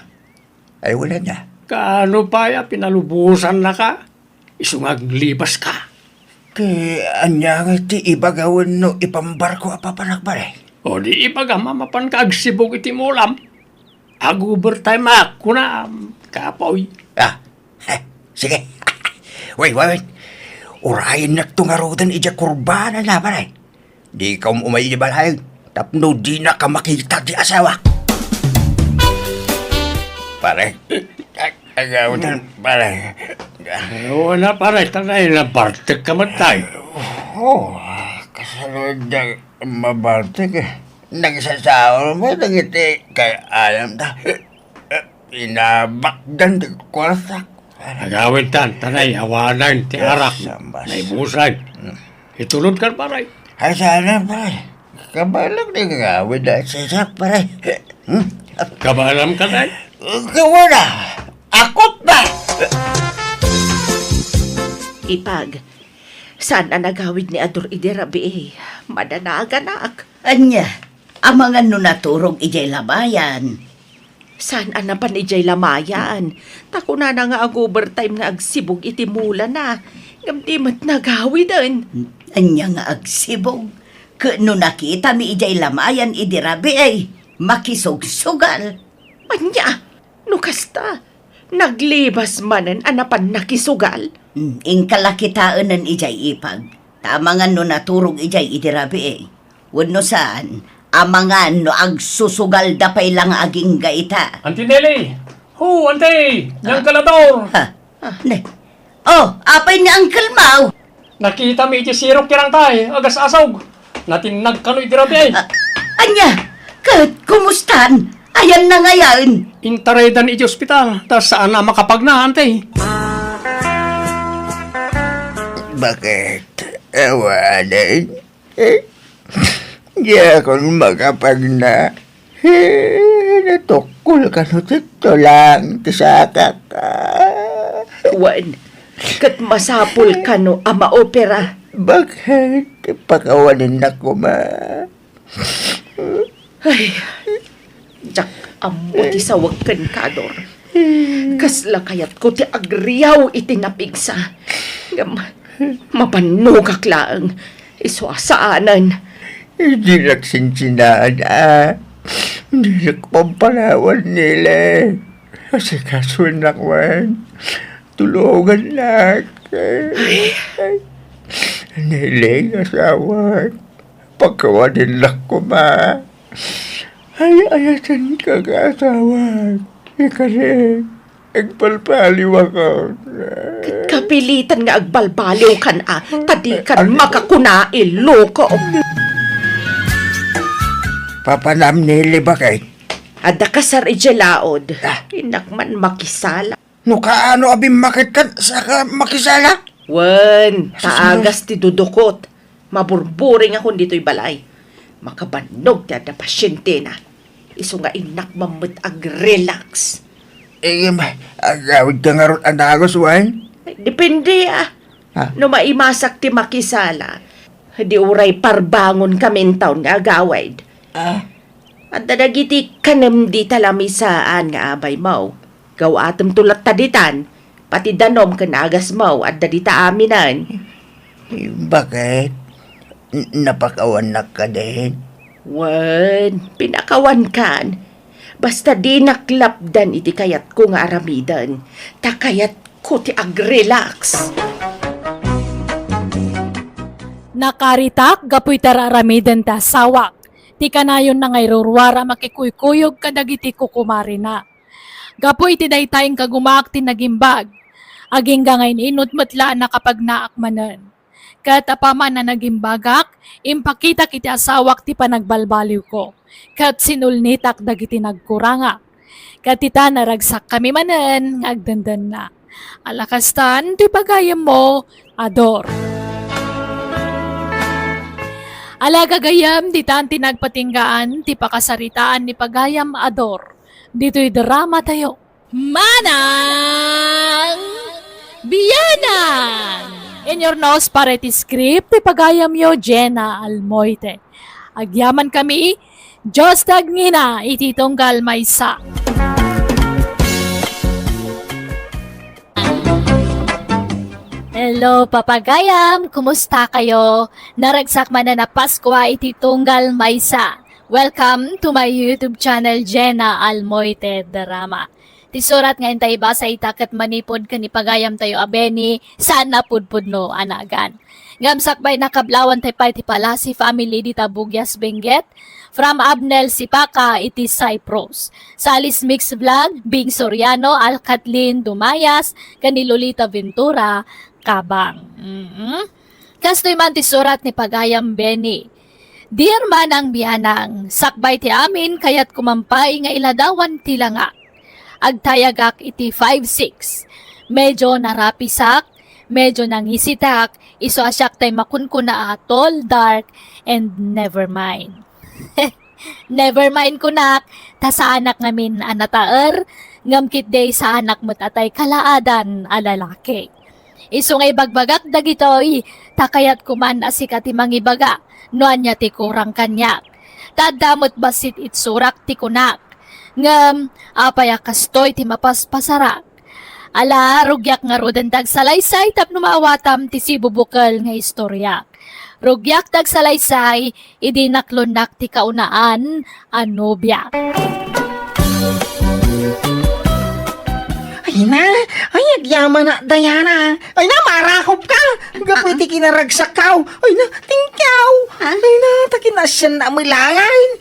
Ay, wala na. Kaano pay a pinalubosannaka? Isu nga aglibas ka. Ket ania nga ti ibagawen no ipambarko a papanak, pare? O di ibagam a mapanka agsibug iti mulam. Ag-overtime ak, kuna, kapoy. Ah, eh, sige. Wait, wait, wait. Urayennakto ngaruden idiay kurbanana, pare. Dika um-umay idiay balay tapno dinaka makita ti asawak. Pare. Ay, ay, ay, pare. Ay, wala, pare. Tanay, nabartek ka man tayo. Oh, kasano da mabartek eh. Nagsasaol mo dagiti kay alam ta. Inabakdan ti kwartak. Agawid tan, tanay, awanan ti arak. Yes, ambas. Naibusan. Hmm. Itulod kan, pare. Ay, sana, pare. Kabaelam ti agawid a sisak, pare. Hmm? Kabaelam ka, tay? Kawana. Akot ba? Ipag, saan a nagawid ni Ador idi rabii? Madanaganak. Ania, amangan no naturog idiay lamayan? Saan a napan idiay lamayan? Ta kunana nga ag-overtime nga agsibug iti mulana. Ngem di met nagawiden. Ania nga agsibug? Ket no nakitami idiay lamayan idi rabii, makisugsugal. Ania? No kasta, naglibas manen a napan nakisugal? Hmm, inka la kitaenen idiay ipag. Ta amangan no naturog idiay idi rabii. Wenno saan, amangan no agsusugalda pay la nga agingga ita. Auntie Nelly! Ho, Auntie! Diyan ka, Ador! Ha? Ne. Oh, apay ni Uncle Mau? Nakitami iti sirok ti rangtay, agas-asog. Natinnag kano iti rabii. Ah, ania? Ket kumustan? Ayanna ngayen? Intaraydan iti ospital, ta saan a makapagna, Auntie. Bakit? Awanen? Eh, diakon makapagna. Eh, natukkol kano ti tulang ti sakak. Ah. Wen, ket masapul kano a maopera. Bakit? Pakawanennak koma. Ay, diak ammo ti sawek kenka, Ador. Kasla kayatko ti agriaw iti napigsa. Ngem, mabannogak laeng. Isu a saanen. Dinak sinsinaan a dinak pampanawan, Nelly. Asikasuennak man. Tulongannak. Ay. Nelly, asawak. Pakawanennak koma. Ay, ayatenka nga asawak. Ikasi, agbalbaliwakon. Ket kapilitan nga agbalbaliwkan a, ta dikan makakuna, iloko. Papanam ni Libakay. Adda kasar idiay laod. Ah. Innak man makisala. No kaano a bimmaketkan, saka makisala? Wen, ta agas ti dudukot. Maburburingakon ditoy balay. Makabannog ti adda pasientena. Isu nga innak man met ag-relax. Eh, agawidka ngarud a dagus, wen? Depende, ah. Ha? No maimasak ti makisala, di uray parbangon kami intawn nga agawid. Ah. Adda dagiti kanem dita lamisaan nga abaymo. Gawatemto latta ditan, pati danom ken agasmo adda dita aminen. Bakit? N-, napakawannak kadin? Wen, pinakawankan. Basta dinak lapdan iti kayatko nga aramiden, ta kayatko ti ag-relax. Nakaritak gapu iti ar-aramiden ti asawak. Ti kanayonna nga iruruar a makikuykuyog kadagiti kukumarina. Gapu iti dayta, inkagumaak ti nagimbag. Agingga nga in-inut met la a nakapagnaak manen. Ket apaman a nagimbagak, impakitak iti asawak ti panagbalbaliwko, ket sinulnitak dagiti nagkurangak. Ket ita, naragsakkami manen nga agdendenna. Ala kastan ti pagayammo, Ador. Ala gagayam, ditan ti nagpatinggaan ti pakasaritaan ni pagayam, Ador, ditoy dramatayo. Manang Bianang! In your nose, pare ti script ti pagayamyo, Jenna Almoite. Agyamankami, Dios ti agngina iti tunggal maysa. Hello, papagayam! Kumusta kayo? Naragsak man a Paskua iti tunggal maysa. Welcome to my YouTube channel, Jenna Almoite Drama. Ti surat nga intay basa ita ket manipud ken ni pagayam tayo a Benny, saan a pudpudno a nagan. Ngem sakbay nakablawan tay pay ti palasi family dita Bugias Benguet, from Abnel Sipaka iti Cyprus. Salis Mix Vlog, Bing Soriano, Al Kathleen Dumayas, ken ni Lolita Ventura, Kabang. Mhm. Kastoy man ti surat ni pagayam Benny. Dear Manang Bianang, sakbay ti amin, kayatko man pay nga iladawan ti langa. Agtayagak iti five six. Medyo narapisak, medyo nangisitak, isu a siak tay makunkuna a tall, dark, and never mind. Never mind kunak, ta saanak ngamin a nataer, ngem ketdi saanak met a tay kalaadan a lalaki. Isu nga ibagbagak dagitoy, ta kayatko man a sika ti mangibaga no ania ti kurang kaniak. Ta adda met bassit itsurak ti kunak. Ngem, apay a kastoy ti mapaspasarak? Ala, rugiak ngaruden ti agsalaysay tapno maawatam ti sibubukel nga istoriak. Rugiak ti agsalaysay idi naklonnak ti kaunaan a nobiak. Ay na, ay agyamanak, Diana. Ay na, marakop ka. Gapu iti kinaragsakkaw. Ay na, tingkaw. Ha? Ay na, ta kinasiannak met laeng.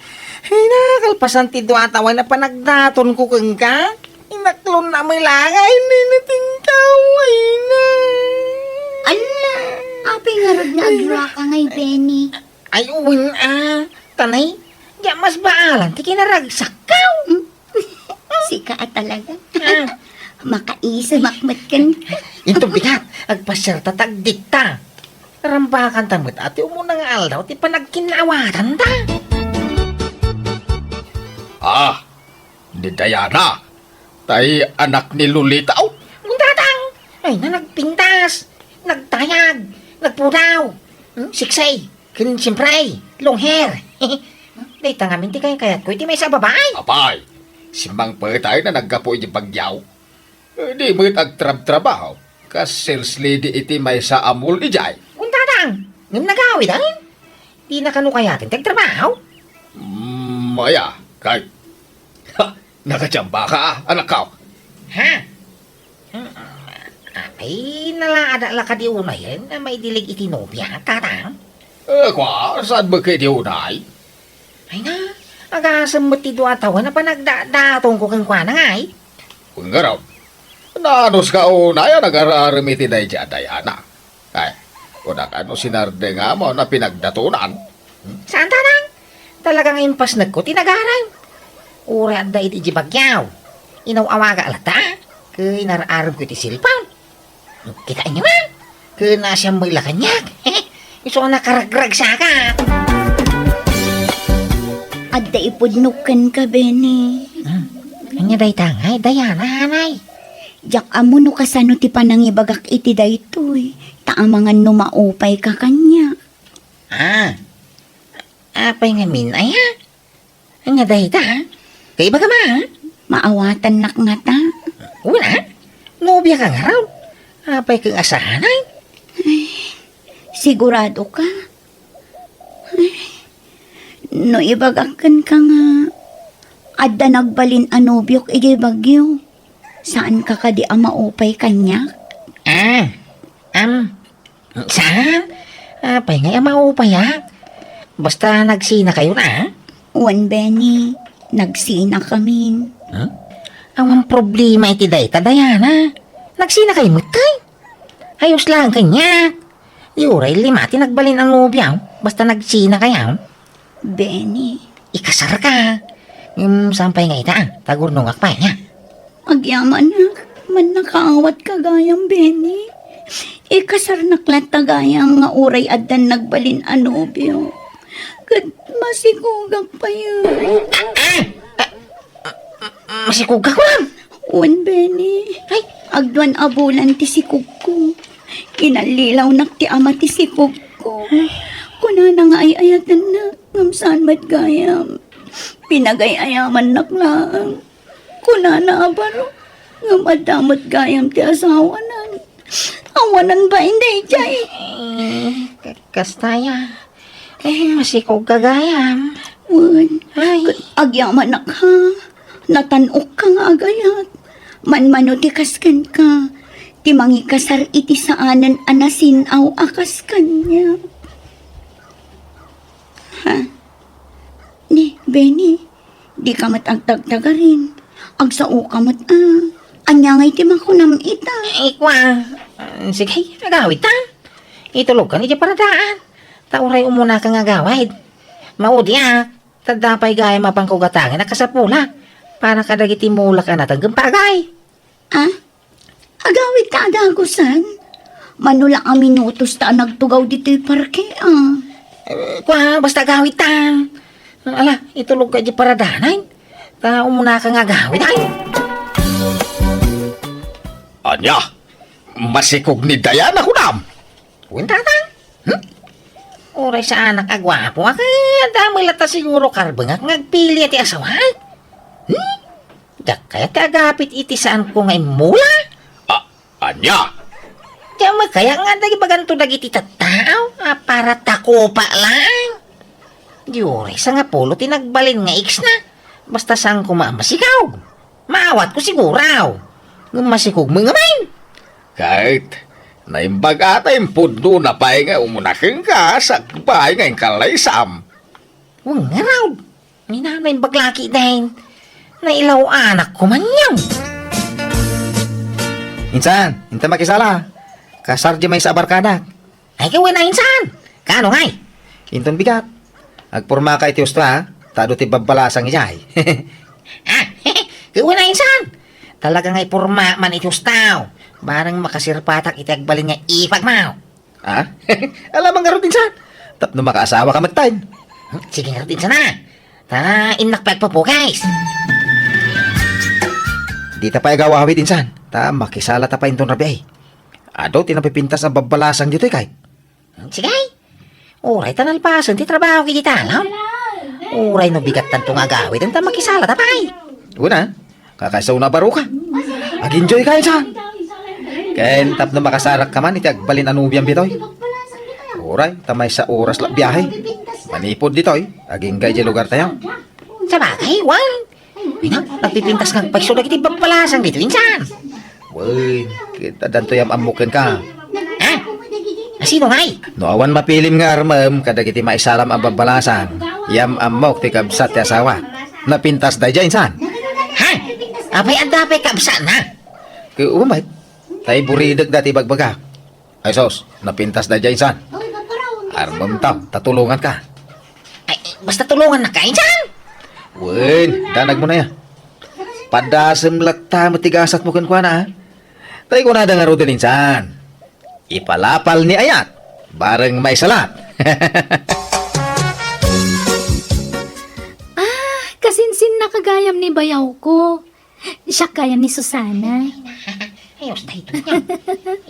Ay na, kalpasan ti dua a tawen a panagdatonko kenka. Inaklonnak met laeng. Ay na, tingkaw. Ay na. Ala, apay ngarud nga agruaka ngay, Benny? Ay, wen a. Tanay, diak masbaalan ti kinaragsakkaw. Hmm? Sika a talaga. Ah. Makaisimak met kenka. Inton bigat, agpasiarta ta agdikta. Rambakanta met a ti umuna nga aldaw ti panagkinnaawatanta. Ah, ni Diana, tay anak ni Lolita, aw. Tatang! Ay na, nagpintas, nagtayag, nagpudaw, hmm, siksay, ken siyempre, long hair. Dayta ngamin ti kaykayatko iti maysa a babai. Apay, simmangpet a naggapu iti bagyo. Eh, di met agtrabtrabaho. Kas sales lady iti maysa a mall idiay. Tatang, ngem nagawid, ay? Dina kano kayaten ti agtrabaho? Mm, aya, kay, ha, nakachamba ka, anakko. Ha? Hmm, ay, nalaadak la kadi unayen a maidilig iti nobia, Tatang? Eh, kua, saan met kadi unay? Ay na, agasem met ti dua a tawen a panagdadatongko kenkuana ngay. Wen ngarud, naanus ka unay a nagar-arem iti daydi a Diana? Ay, kunak a no sinardengam a pinagdatonan. Hmm? Saan, Tatang? Talaga nga impasnekko ti nagarem. Uray adda iti bagyo. Inaw-awagak latta, ket inar-aremko iti cellphone. Kitaenyo a? Ken naasiam met la kaniak. Isu a nakaragragsakak. Adda ipudnok kenka, Benny. Hmm. Ania dayta ngay, Diana, anay? Diak ammo no kasano ti panangibagak iti daytoy, ta amangan no maupayka kaniak. Ah. Apay ngamin, aya? Ania dayta, ha? Kaibagam a, ha? Maawatannak ngata. Wen a? Nobiaka ngarud. Apay ket asahanay? Ay, sigurado ka? Ay, no ibagak kenka nga adda nagbalin a nobiok idiay Baguio, saanka kadi a maupay kaniak? Ah, am, Saan? Apay ngay a maupayak? Basta nagsinakayon a? Wen, Benny, nagsinakamin. Hmm? Awan problema iti dayta, Diana. Nagsinakayo metten. Ayos laeng kaniak. Di uray lima ti nagbalin a nobiam, basta nagsinakayo. Benny. Ikasarka. Ngem saan pay nga ita, ah, ta agurnongak pay, ania? Agyamanak, mannakaawat ka gayam, Benny. Ikasarnak latta gayam nga uray addan nagbalin a nobio. Ket masikogak pay. Ah! Ah! Ah! Ah! Masikogka, kuan? Wen, Benny. Ay. Agduan a bulan ti sikogko. Inallilawnak ti ama ti sikogko. Kunana nga ay-ayatennak, ngem saan met gayam. Pinagay-ayamannak laeng. Kunana a baro, ngem adda met gayam ti asawanan. Aw, Awanan ba, inday, jay? Eh, ka-, kasta ya. Eh, masikog ka gayam. Wen, ay. Agyamanak, ha? Natan-ok ka nga agayat. Manmano ti kasken ka. Ti mangikasar iti saanen a nasin-aw a kas kaniak. Ha? Ni, Benny, di ka met agtagtagarin. Agsao ka met, a. Ania ngay ti makunam ita? Ay, kua. Ah, sige, agawid ta. Itulog ka ni di paradaan. Ta uray umuna ka nga agawid. Maudi a. Ta adda pay gayam a pangkugatangen a kasapula. Para kadagiti mulak a nateng ken pagay. Ah? Agawid ta a dagusen? Mano la a minutos ta a nagtugaw ditoy parke, a. Eh, kua, basta agawid ta. Ala, itulog ka di paradanan. Ta umuna ka nga agawid, ay. Ania? Masikog ni Diana, kunam? Wen, tatang. Hmm? Uray saanak a guapo, a, ket adda met latta siguro karbengak nga agpili ti asawak. Hmm? Diak kayat ti agapit iti saanko nga immula. Ah, ania? Diak met kayat nga adda ibaganto dagiti tattao a para takopa laeng. Di uray sangapulo ti nagbalin nga ex-na. Basta saan koma a masikog. Maawatko siguro. Ngem masikog met ngamin. Ket naimbag a ta impudnona pay nga umuna kenka sakbay nga inkalaysam. Wen ngarud. Ni nanay baglaki den. Nailaw-anak ko man yan. Insan, inta makisala. Kasar di maysa a barkadak. Ay, kawen a insan. Kaano ngay? Inton bigat. Agpormaka iti husto, ha? Ta adu ti babbalasang idiay. Ah, kawen a insan. Talaga nga iporma man iti husto. Bareng makasirpatak iti agbalin nga ipagmaw. Ha? Alamang ngarud insan. Tapno makaasawa ka metten. Sige ngarud insan, a. Ta innak pay agpupukis. Dita pay agaw-awid insan. Ta makisala ta pay inton rabii. Adu ti napipintas a babbalasang ditoy kay. Sige. Uray ta nalpasen ti trabaho iti talon. Uray no bigat tanto nga agawid, ta makisala ta pay. Una, kakaiso na baro ka. Ag-enjoy ka, insan. Ken tapno makasarak ka man iti agbalin a nobiam ditoy. Uray, ta maysa oras la biahe. Manipud ditoy, agingga iti lugar tayo. Sabagay, wen. Ay na, nagpipintas nga agpaiso dagiti babbalasang ditoy insan. Wen, ket addanto yam-ammok kenka. Ha? Asino ngay? No awan mapilim nga armem kadagiti maisaram a babbalasang, yam-ammok ti kabsat ti asawa. Napintas daydiay insan. Ha? Apay adda pay kabsatna? Ket umet, tay buridek dati bagbagak. Ay sus, napintas daydiay insan. Armem ta, ta tulongan ka. Ay, basta tulongan na ka, insan! Wen, danag mo na ya. Padasem latta met ti gasat mo kenkuana, a. Tay kunada ngaruden insan. Ipalapal ni ayat, bareng maisalat. Ah, kasinsinna ka gayam ni bayaw ko. Siak gayam ni Susana. Ay, usta ito niya.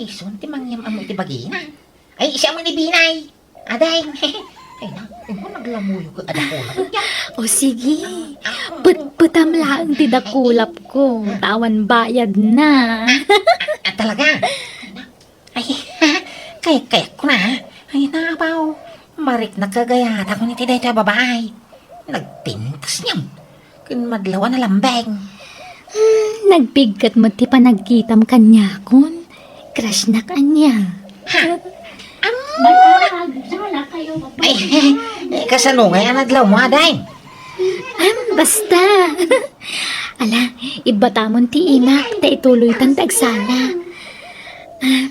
Isun ti mangyam-ammo iti bagina. Ay, siya man ni Binay. Aday. Ay, na, imo naglamuyo ka, adakula. O sige, petpetam laeng ti dakulap ko, ta awan bayad na. Ah, ah, talaga? Ay, kay, kay ko na. Ay, na, abaw. Mariknak kagayata ko ni ti dayta babae. Nagpintas niya. Ken madlaw a nalambeng. Hmm, nagpigkat met ti panagkitam kaniakon. Crush nak ania. Ha? Am-, ay, eh, kasano ngay a nadlaw mo, aday? Am, basta. Ala, ibbatamon ti imak, ta ituloytan ti agsala. Ah,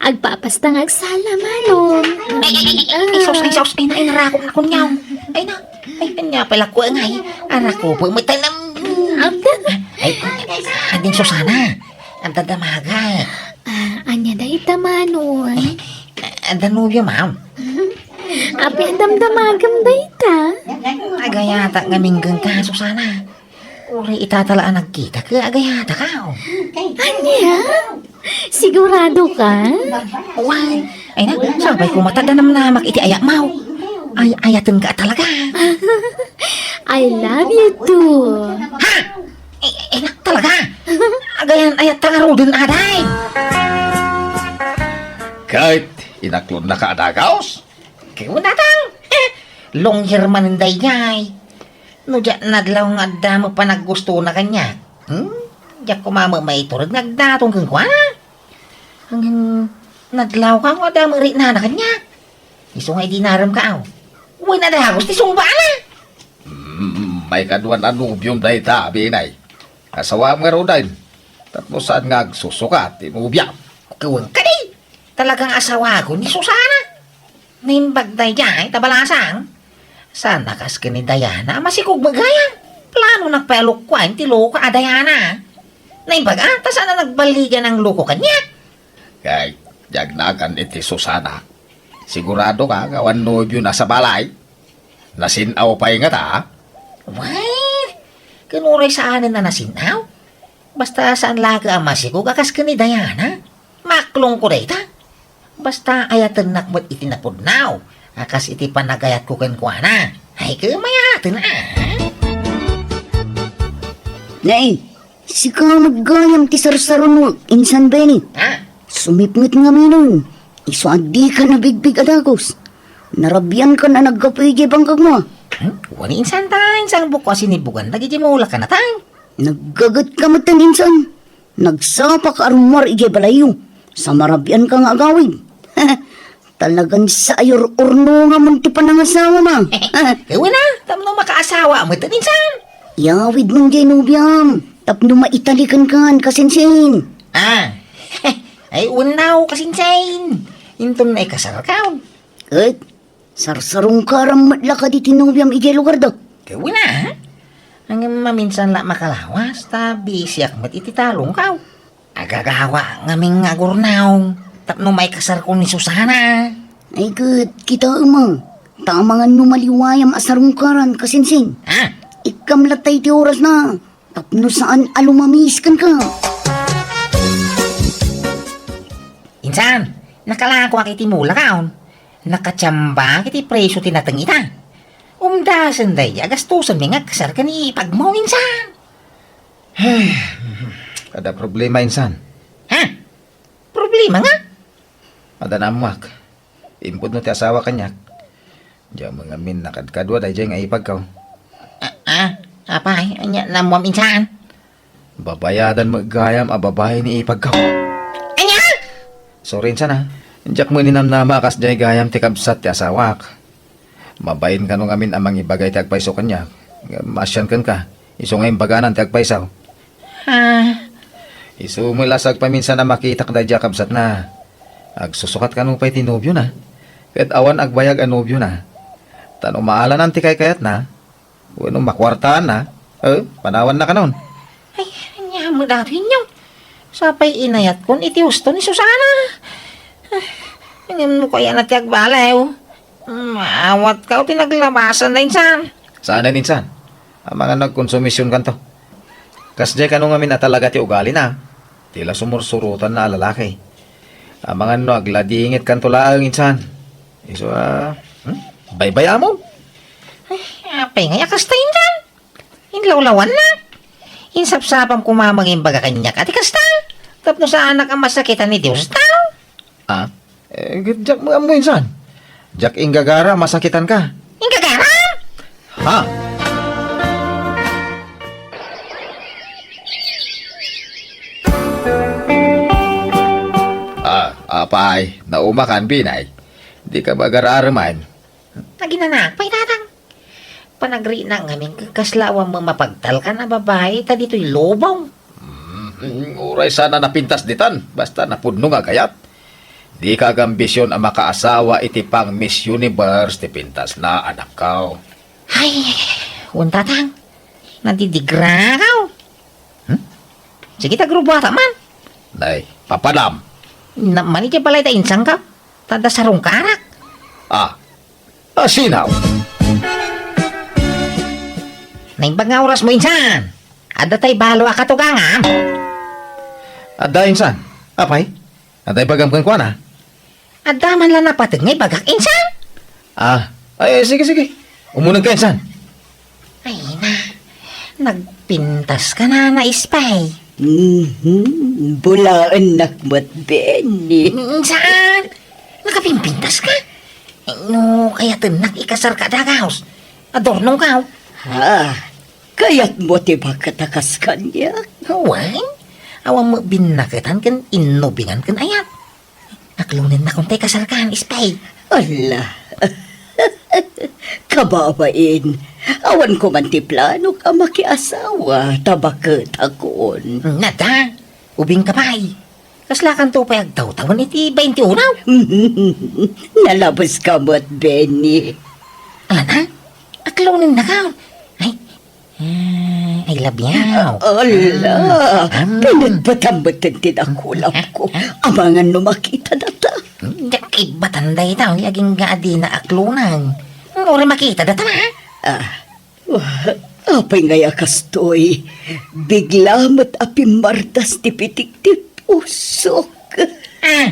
agpapasta nga agsala, Manong. Ay, ay, ay, ay, ay, sus, ay, sus, ay, na, ay, narakop na kunyaw. Ay, na, ay, kanya pala ko, ay, arakop, may tanam. Ay, adin Susana, ang dadamaga. Ah, anya da ita, Manong? Ang danubyo, ma'am. Api, ang damdamagam da ita. Agayata nga minggan ka, Susana. Uray itatala a nagkita, kaya agayata ka, oh. Ania? Sigurado ka? Wan, ay na, sabay ko matadanamnamak iti ayat mo. Ay, ayaten ka talaga. I love you too. Ha? Ay, ay na, talaga? Agayan, ayat ka nga ruden, aday. Ket inaklonnaka a dagus? Ket kunatang, eh, long year manen daydiay. No diak nadlaw nga adda met panaggustona kaniak, hmm? Diak koma met maitureg nga agdaton kenkuana. Ngem nadlawka nga adda met riknana kaniak. Isu nga idi naremka, aw. Wen a dagus ti sungbaana. Mm, maikaduan a nobiom dayta, Binay. Asawaem ngaruden. Tapno saan nga agsusukat ti nobiam. Wen kadi. Talaga nga asawakon ni Susana. Naimbag daydiay ta balasang. Saan a kas ken ni Diana a masikog met gayam. Planonak pay a lukuaen ti loko a Diana. Naimbag a, ta saan a nagballigan ang loko kaniak. Kay, diak nagan iti Susana. Siguradoka nga awan nobiona sa balay? Nasin-aw pay ngata? Wen, ken uray saanen a nasin-aw. Basta saan laeng a masikog a kas ken ni Diana. Maklongko dayta. Basta ayatennak met iti napudno a kas iti panagayatko kenkuana. Ay, ket mayaten, a. Nay, sika met gayam ti sarsaronmo, Insan Benny. Ha? Sumipnget ngaminen. Isu a dika nabigbig a dagus. Narabiankan a naggapu idiay bangkagmo. Hmm? Wen, Insan, ta, Insan, bukko a sinibugan dagiti mulak a natay. Naggagetka metten, Insan. Nagsapaka a rummuar idiay balayyo. Sa marabianka nga agawid. Talagan sa ayur-urno nga man ti panangasawam. Wen a, tapno makaasawa met, Insan. Iyawid man diay nobiam, tapno maitalikan kan kasinsin. Ah. Ay, unaw, kasinsin. Inton naikasarkaw. Ket, sarsarungkaram met la kadi ti nobiam idiay lugarda. Ket wen a, ha? Ngem maminsan la makalawas, ta bisiak met iti talongkaw. Agagawa ngamin nga agurnaw tapno maikasarko ni Susana. Ay ket, kitaem a, ta amangan no maliwayam a sarungkaran, kasinsin. Ha? Ikkam latta iti orasna tapno saan a lumamis kenka. Insan, nakalakoak iti mulakaon. Nakatiambak iti presio ti nateng ita. Umdasen daydi a gastosenmi nga agkasar ken ni ipagmo, Insan. Adda problema, Insan. Ha? Problema nga? Adda naammoak. Impudno ti asawa kaniak. Diak met ngamin nakadkadua daydiay nga ipagko. Ah, ah, apay, ania naammoam, Insan? Babayadan met gayam a babai ni ipagko. Ania? Sorry, Insan, a. Diak met ninamnama a kasdiay gayam ti kabsat ti asawak. Mabain kano ngamin a mangibaga iti agpayso kaniak. Ngem maasian kenka, isu nga imbaganan ti agpayso. Ah. Isu met la sa agpaminsan a makitak daydiay a kabsatna. Agsusukat kano pay ti nobiona. Ket awan agbayag a nobiona. Ta no maalanan ti kaykayatna, wenno makuartaanna, eh, panawannakanon. Ay, ania met datoy, Inyong? Sapay inayatkon iti husto ni Susana. Ah, ngem no kayatna ti agbaliw, maawatka ti naglabasanna, Insan. Saanen, Insan. Amangan no agkonsumisionkanto. Kasdiay kano ngamin a talaga ti ugalina. Ti la sumursurotanna a lalaki. Amangan no agladingitkanto laeng, Insan. Isu a, hmm? Baybay-amon. Ay, apay ngay a kasta, Insan? Inlawlawannak. Insapsapam koma nga imbaga kaniak a ti kasta. Tapno saanak a masakitan ni Dios tao. Ah? Eh, diak met ammo, Insan. Diak inggagara masakitanka. Inggagara? Ha? Ah, apay, naumakan, Binay. Dika magar-areman. Naginanak pay, Tatang. Panagrina ngamin ken kasla awan mapagtalkan a babai ta ditoy lubong. Mm, uray sana napintas ditan, basta napudno nga agayat. Dika agambision a makaasawa iti pang Miss Universe ti pintasna, anakko. Ay, wen, Tatang. Nadidigrakaw. Hmm? Sige, ta grubuata man. Nay, papadam. Na, mani ti balay ta insangka. Ta adda sarungkarak. Ah, asinaw. Naimbag nga orasmo, Insan. Adda tay balo a katugangam. Adda, Insan. Apay? Adda ibagam kenkuana? Adda man la napateg nga ibagak, Insan. Ah, ay, sige, sige. Umunegka, Insan. Ay na, nagpintaska na, Ispay. Mhm, bulaennak met, Benny. Insan, Kabimbintaska? No kayatennak ikasarka a dagaus, adornongkaw. Ha? Kayatmo ti baket a kas kaniak? Wen, awan met binnaketan ken innubingan ken ayat. Aklonennakon ta ikasarkan, Espay. Ala. Kababain, awan ko man ti planok a makiasawa ta baketakon. Nada, ubingka pay. Kaslakanto pay agtawtawen iti bainte uno? Nalabeska met, Benny. Ala na? Aklonennaka? Ay, ah, I love you. Ala, mm, pinagbatam met ti dakulapko. Amangan no makita data. Diak kaibbatan dayta, agingga a dina aklonan. Uray makita data, ha? Ah, Wah, apay ngay a kastoy? Bigla met a pimmardas ti pitik ti pusok. Ah,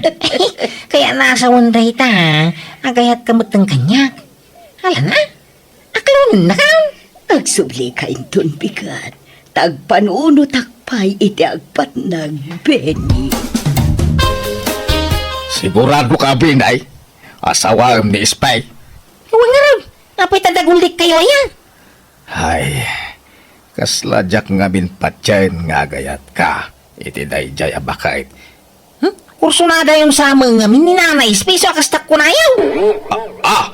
kaya nasawan dayta, agayatka met kaniak. Ala na, aklonennaka. Agsublika inton bigat, ta agpanunotak pay iti agpatnag, Benny. Sigurado ka, Binay? Asawaem ni Espay? Wen ngarud, apay ta dagullikkayo aya? Ay, kasla diak ngamin patien nga agayatka iti daydiay a baket. Hmm? Kursunadayon sa amin ngamin ni Nanay Espay, isu a kastak kunayo. Ah, ah!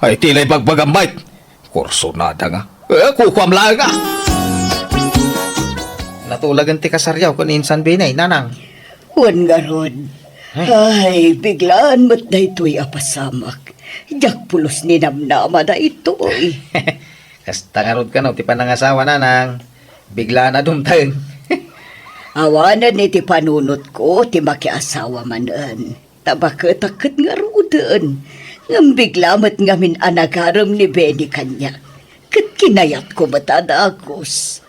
Ay, ti la ibagbagam, Mike. Kursunada nga. Eh, kukuam laeng, ah. Natulagen ti kasaryo ken ni insan Binay, Nanang. Wen ngarud. Ay. Ay, biglaan met daytoy a pasamak. Diak pulos ninamnama daytoy. Kasta ngarud kano ti panangasawa, Nanang. Biglaan a dumteng. Awanen iti panunotko ti makiasawa manen. Ta baketak ket ngaruden. Ngem bigla met ngamin a nagarem ni Benny kaniak. Ket kinayatko met a dagus.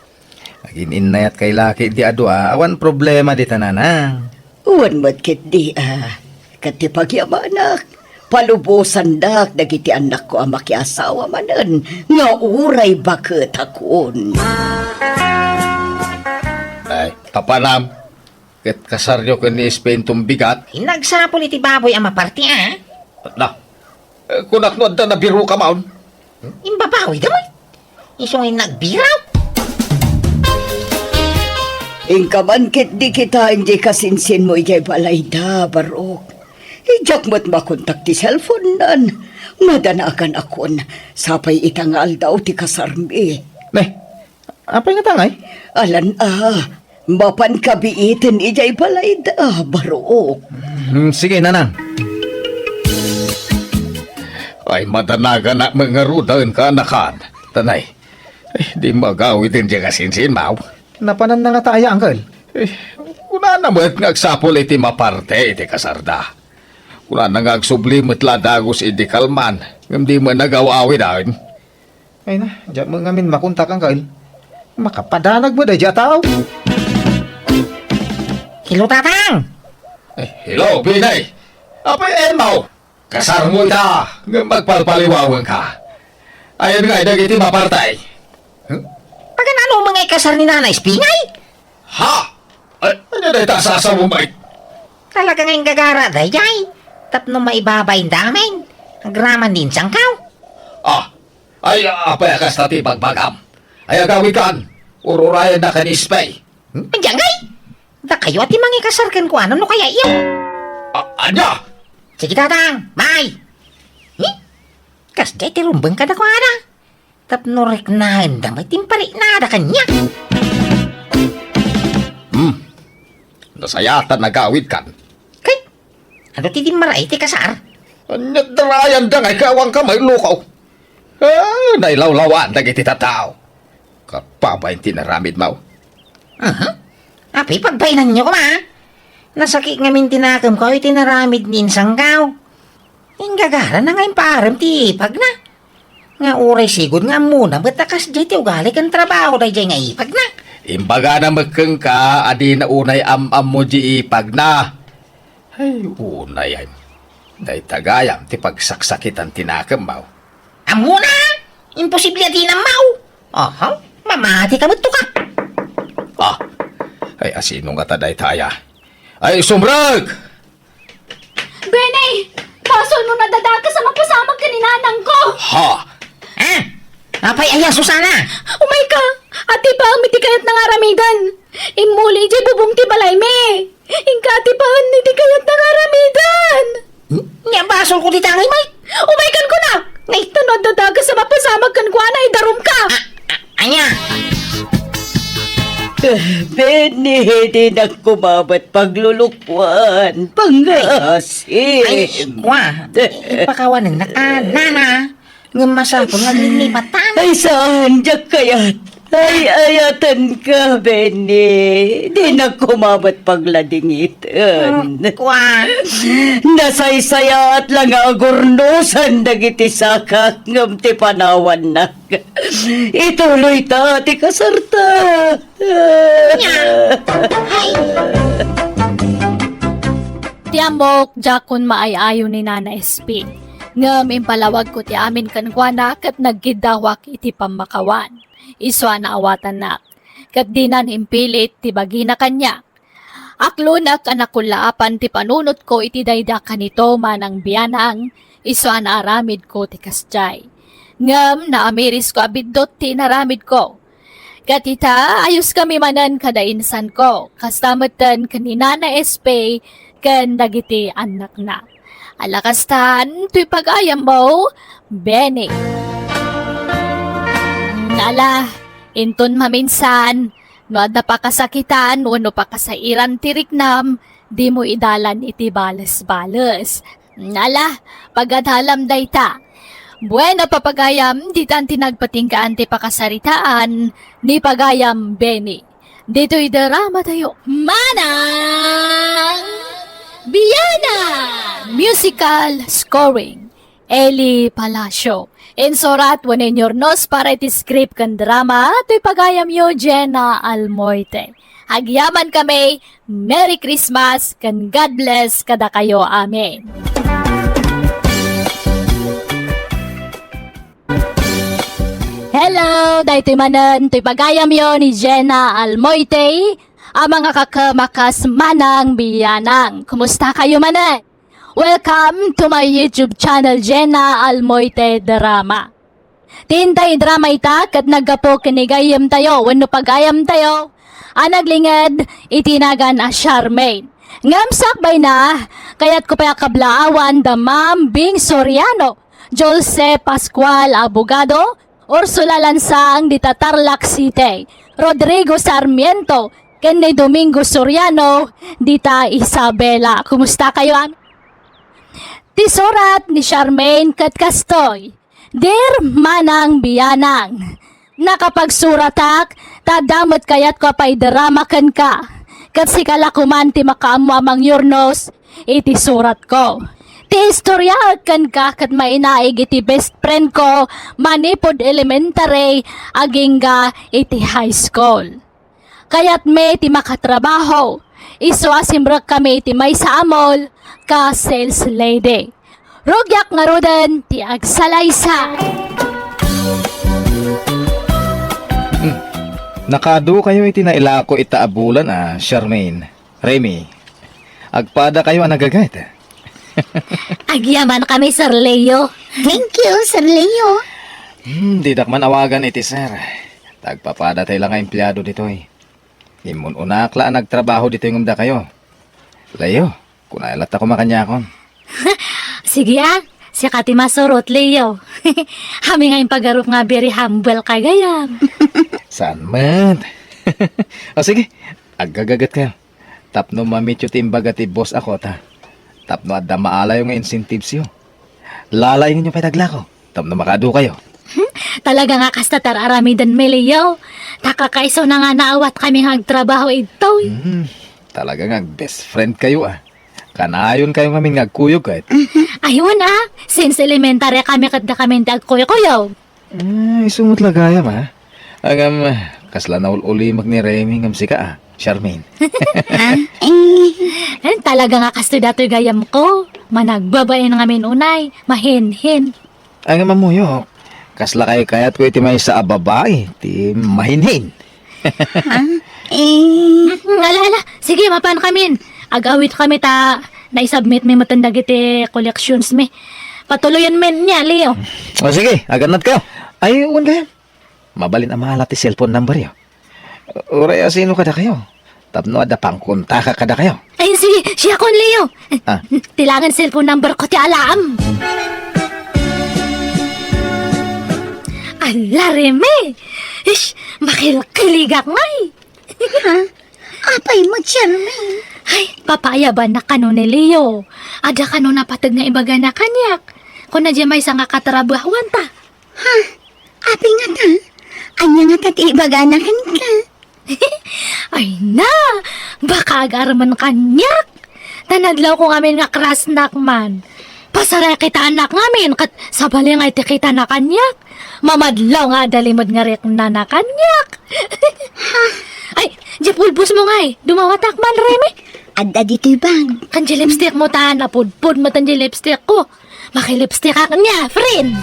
Agin-innayatkay laki di a dua, awan problema dita, Nanang. Wen met ketdi, a, ket ti pagyamanak, palubosandak dagiti annakko a makiasawa manen nga uray baketakon. Ay, apanam, ket kasaryo ken ni Espay inton bigat? Nagsapul iti baboy a maparti, a? Na, eh, kunak no adda nabiruka maon? Imbabawida met. Isu nga nagbiraw. Inka man ketdi kitaen diay kasinsinmo idiay balayda, Barok. Diak met makontak ti cellphone-nan. Madanagan akon. Sapay ita nga aldaw ti kasarmi. Ne, apay ngata ngay? Alan a, mapan kabiiten idiay balayda, Barok. Hmm, sige, Nanang. Ay, madanaganak met ngaruden, kaanakan. Tanay, ay, di magawid diay kasinsinmo. Napananna ngata aya, Uncle? Eh, kunana met nga agsapul iti maparti iti kasarda. Kunana nga agsubli met la dagus idi kalman, ngem di met nagaw-awiden. Ay na, diak met ngamin makontak, Uncle. Makapadanag met daydiay a tao. Hello, Tatang! Eh, hello, Binay! Apay, Elmo! Kasarmo ita, ngem agpalpaliwawenka. Ayan nga, dagiti maparti. Huh? Paganano man nga ikasar ni Nanay Espay ngay? Ha? Ay, ania dayta a sasaom, Mike? Talaga nga inggagara daydiay. Tapno maibabain da amin. Agraman ni insangkaw. Ah, ay, apay a kasta ti bagbagam? Ay, agawidkan. Ururayannak ni Espay. Hmm? Ania ngay? Dakayo a ti mangikasar kenkuana no kayatyo. A-, ania? Sige, Tatang, bye. Hmm? Kasdiay ti rumbeng kadakuada. Tapno riknaenda met ti impariknada kaniak. Hmm. Nasayaat a agawidkan. Ket, adu ti dimmaray ti kasar? Ania darayanda nga ikaw, awan ka maillukaw? Ah, nailawlawaan dagiti tattao. Kababain ti naramidmo. Aha. Apay, pagbainanyo koma. Nasakit ngamin ti nakemko iti naramid ni insangkaw. Inggagara na nga impaarem ti ipagna. Nga uray sigud nga ammona met a kasdiay ti ugali ken trabaho daydiay nga ipagna. Imbagana met kenka a dina unay am-ammo di ipagna. Ay, unay, ay. Dayta gayam ti pagsaksakitan ti nakemmo. Ammona! Imposible a di nammaw! Aha, mamati ka met, tuka! Ah, ay, asino ngata dayta aya? Ay, sumrek! Benny! Basol no nadadakes a mapasamak ken ni nanangko. Ha? Ah? Apay aya, Susana? Umayka! Atipaem iti kayatna nga aramiden. Immuli idiay bubong ti balaymi. Inka atipaen iti kayatna nga aramiden. Nya basolko dita ngay, Mike. Umaykan kuna! Nay, ta no adda dakes a mapasamak kenkuana, idarumka. Ah, ah, anya? Eh, Benny, dinak koma met paglulukuan. Pangasim. Ay, kwa. Ipakawanennak a, nana. Ngem masapul nga linipatan. Ay, saan, diak kayat. Ay, ayatenka, Benny. Dinak koma met pagladingiten. Ah, kwa. Nasaysayat la nga agurnosan dagiti sakak ngem ti panawannak. Ituloyta ti kasarta. Nya. Ay. Ti ammok, diakon maay-ayo ni Nana S P. Ngem impalawagko ti amin kenkuana ket nagkiddawak iti pammakawan. Isu a naawatannak. Ket dinan impilit ti bagina kaniak. Aklonak a nakullaapan ti panunotko iti dayda kanito, manang biyanang, isu a naaramidko ti kasdiay. Ngem naamirisko a biddut ti inaramidko. Ket ita, ayoskami manen kada insanko, kasta metten ken ni Nana S P ken dagiti annakna. Ala kastan, toy pagayammo, Benny. Ala, inton maminsan, no adda pakasakitan wenno pakasairan ti riknam, dimo idalan iti bales-bales. Ala, pagadalam dayta. Bueno, papagayam, ditan ti nagpatinggaan ti pakasaritaan ni pagayam Benny. Ditoy drama tayo. Manang Biana! Musical scoring, Eli Palacio. Insurat wenno inyurnos para iti script ken drama, toy pagayamyo, Jenna Almoite. Agyaman kami, Merry Christmas ken God bless kadakayo amin. Hello, daytoy manen toy pagayamyo ni Jenna Almoite, a mangakakem a kas Manang Biyanang. Kumusta kayo manen? Welcome to my YouTube channel, Jenna Almoite Drama. Ti intay drama ita ket naggapu ken ni gayyemtayo wenno pagayamtayo a naglinged iti nagan a Charmaine. Ngem sakbayna, kayatko pay a kablaawan da Ma'am Bing Soriano, Jolce Pascual, abogado, Ursula Lansang, dita Tarlac City, Rodrigo Sarmiento, ken ni Domingo Soriano, dita Isabela. Kumusta kayo, am? Ti surat ni Charmaine ket kastoy, Dear Manang Biyanang, nakapagsuratak ta adda met kayatko a paidrama kenka, ket sika la koman ti makaammo a mangyurnos iti suratko. Ti istoryaek kenka ket mainaig iti best friend ko manipud elementary agingga iti high school. Kayatmi ti makatrabaho. Isu a simrekkami iti maysa a mall ka sales lady. Rugiak ngaruden ti agsalaysa. Hmm. Nakaadu kayo iti nailako ita a bulan a, Charmaine. Remy, agpada kayo a nagaget. Agyaman kami, Sir Leo. Thank you, Sir Leo. Hmm, didak man awagan iti sir. Tagpapada tay la nga empleado ditoy. Immun-unak la a nagtrabaho ditoy ngem dakayo. Leo, kunay latta koma kaniakon. Sige, ah. Sika ti masurot, Leo. Amin nga impagarup nga very humble ka gayam. Saan met? O sige, aggagaget kayo. Tapno mamityo ti imbaga ti boss ako ta. Tapno adda maalayo nga incentives yo. Lalaingenyo pay daglako. Tapno makaadu kayo. Hmm? Talaga nga kasta ti ar-aramiden mi, Leo. Ta kakaisuna nga naawat kami nga agtrabaho idtoy. Hmm. Talaga nga best friend kayo, ah. Kanayon kayo ngamin nga agkuyog ket. Ayun, ah. Since elementary kami ket da kami ti agkuykuyo. Ah, isu met la gayam, ah. Ngem, kasla naul-ulimek ni Remy ngem sika, ah, Charmaine. Ah, eh. Eh, talaga nga kastoy datoy gayam ko. Managbabain ngamin unay. Mahinhin. Ngem ammok, kasla kaykayatko iti maysa a babai, ti mahinhin. Ha? Eh. Mm, ala, ala. Sige, mapan kamin. Ag-awit kami ta Naisubmit mi met dagiti collections mi. Patuloyen mi nia, Leo. O sige, agannad kayo. Ay, wen kayo. Mabalin a maala ti cellphone number yo. Uray a sino kada kayo. Tapno adda pangkontakak kada kayo. Ay, sige, siya kon, Leo. Ah. Ti langen cellphone number ko ti alaam. Ala, Reme! Ish, makilkiligak ngay! Ha? Apay met, Charmaine? Ay, papaayabannak kano ni Leo. Adda kano napateg nga ibagana kaniak. Kuna diay maysa nga katrabahuanta. Ha? Apay ngata? Ania ngata ti ibagana kenka? Ay na, baka agarman kaniak. Ta nadlawko ngamin nga crushnak man. Pasaray kitaennak ngamin ket sabali nga iti kitana kaniak. Mamadlaw nga adda limed nga riknana kaniak. Ay, diay pulbosmo ngay. Dumawatak man, Reme. Adda ditoy bag. Ken diay lipstickmo ta, napudpod met diay lipstickko. Makilipstickak nia, friend.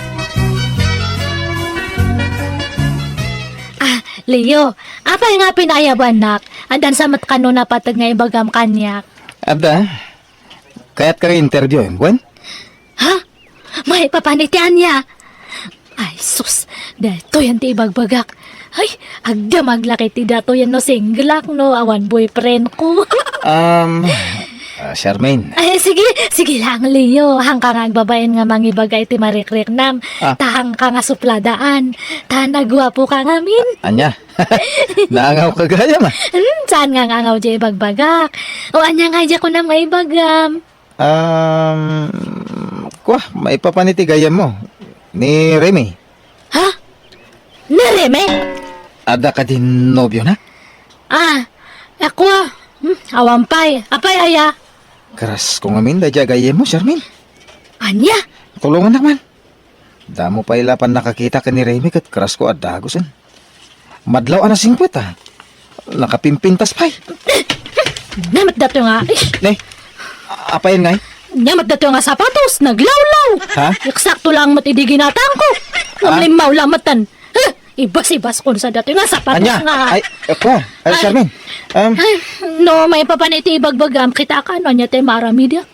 Ah, Leo, apay nga pinaayabannak? Addan sa met kano napateg nga ibagam kaniak? Adda. Kayat ka nga interviewen, wen? Ha? Maipapan iti ania? Ay, sus, daytoyen ti ibagbagak. Ay, agdamag la ket ti datoyen no singlak, no awan boyfriendko. Um, ah, Charmaine. Ay, sige, sige lang, Leo. Haanka nga agbabain nga mangibaga iti marikriknam. Ah. Ta haanka nga supladaan. Ta naguapoka ngamin. Ania? Naangawka gayam, ah. Hmm, saan nga nga angaw diay ibagbagak? O ania nga diay kunam nga ibagam? Um, kua, maipapan iti gayyemmo. Ni Remy. Ha? Ni Remy? Adda kadi nobiona? Ah, a kua. Hmm, awan pay. Apay aya? Crushko ngamin daydiay gayyemmo, Charmaine. Ania? Tulongannak man. Damo pay la pannakakita ken ni Remy ket crushko a dagusen. Madlaw a nasingpet, ah. Nakapimpintas pay. Ania met datoy nga, ish. Ne? Apayen ngay? Ania met datoy nga sapatos, naglawlaw. Ha? Eksakto lang met idi ginatangko. Ah? Ngem limmaw la metten. Huh, ibas-ibas kon sa datoy nga sapatos. Ania? Nga. Ay, ako. Ay, ay. Charmaine. Um, ay, no, maipapan iti ibagbagam, kitaak no ania ti maaramidak.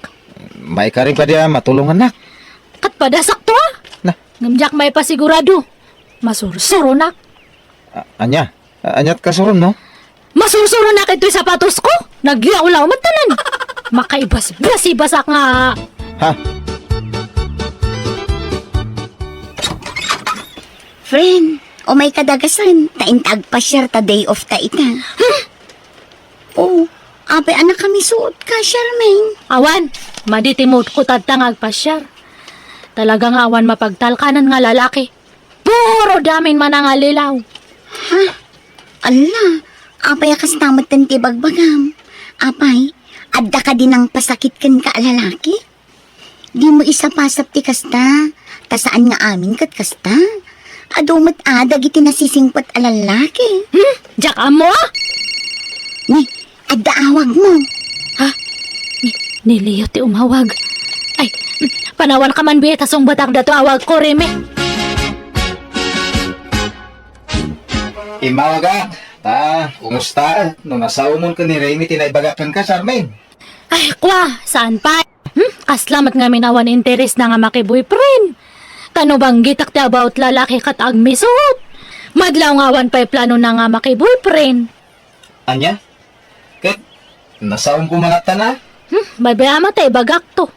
Maikarim kadi a matulongannak. Ket pada sakto, ah. Na. Ngem diak maipasigurado. Masursuronak. A-, ania? A-, aniat kasuron, no? Masursuronak itoy sapatosko. Nagyawlaw met tanan. Makaibas-basibasak nga. Ha? Friend, umay ka dagasen, ta inta agpasiar ta day off ta ita. Hmm? Oh, apay a nakamisuot ka, Charmaine? Awan, madi ti mood ko tatta nga agpasiar. Talaga nga awan mapagtalkanan nga lalaki. Puro damin manangallilaw. Ha? Alla, apay a kasta metten ti ibagbagam? Apay, adda kadi nangpasakit kenka a lalaki? Dimo isapasap ti kasta, ta saan nga amin ket kasta. Adu met a dagiti nasisingpet a lalaki. Hmm? Diak ammo, ah? Ni, adda awagmo. Ha? Ni, ni Leo ti umawag. Ay, panawanka man, bi, ta sungbatak dato awagko, Remy. Immawagak, ta kumusta? No nasaomon ken ni Remy ti naibagak kenka, Charmaine? Ay, kua, saan pay? Hmm? Kasla met ngamin awan interes na nga maki-boyfriend. Ta no banggitak ti about lalaki ket agmisuot. Madlaw nga awan pay plano na nga maki-boyfriend. Ania? Ket nasaom ko mangatta na? Hmm, baybay-am ta ibagakto.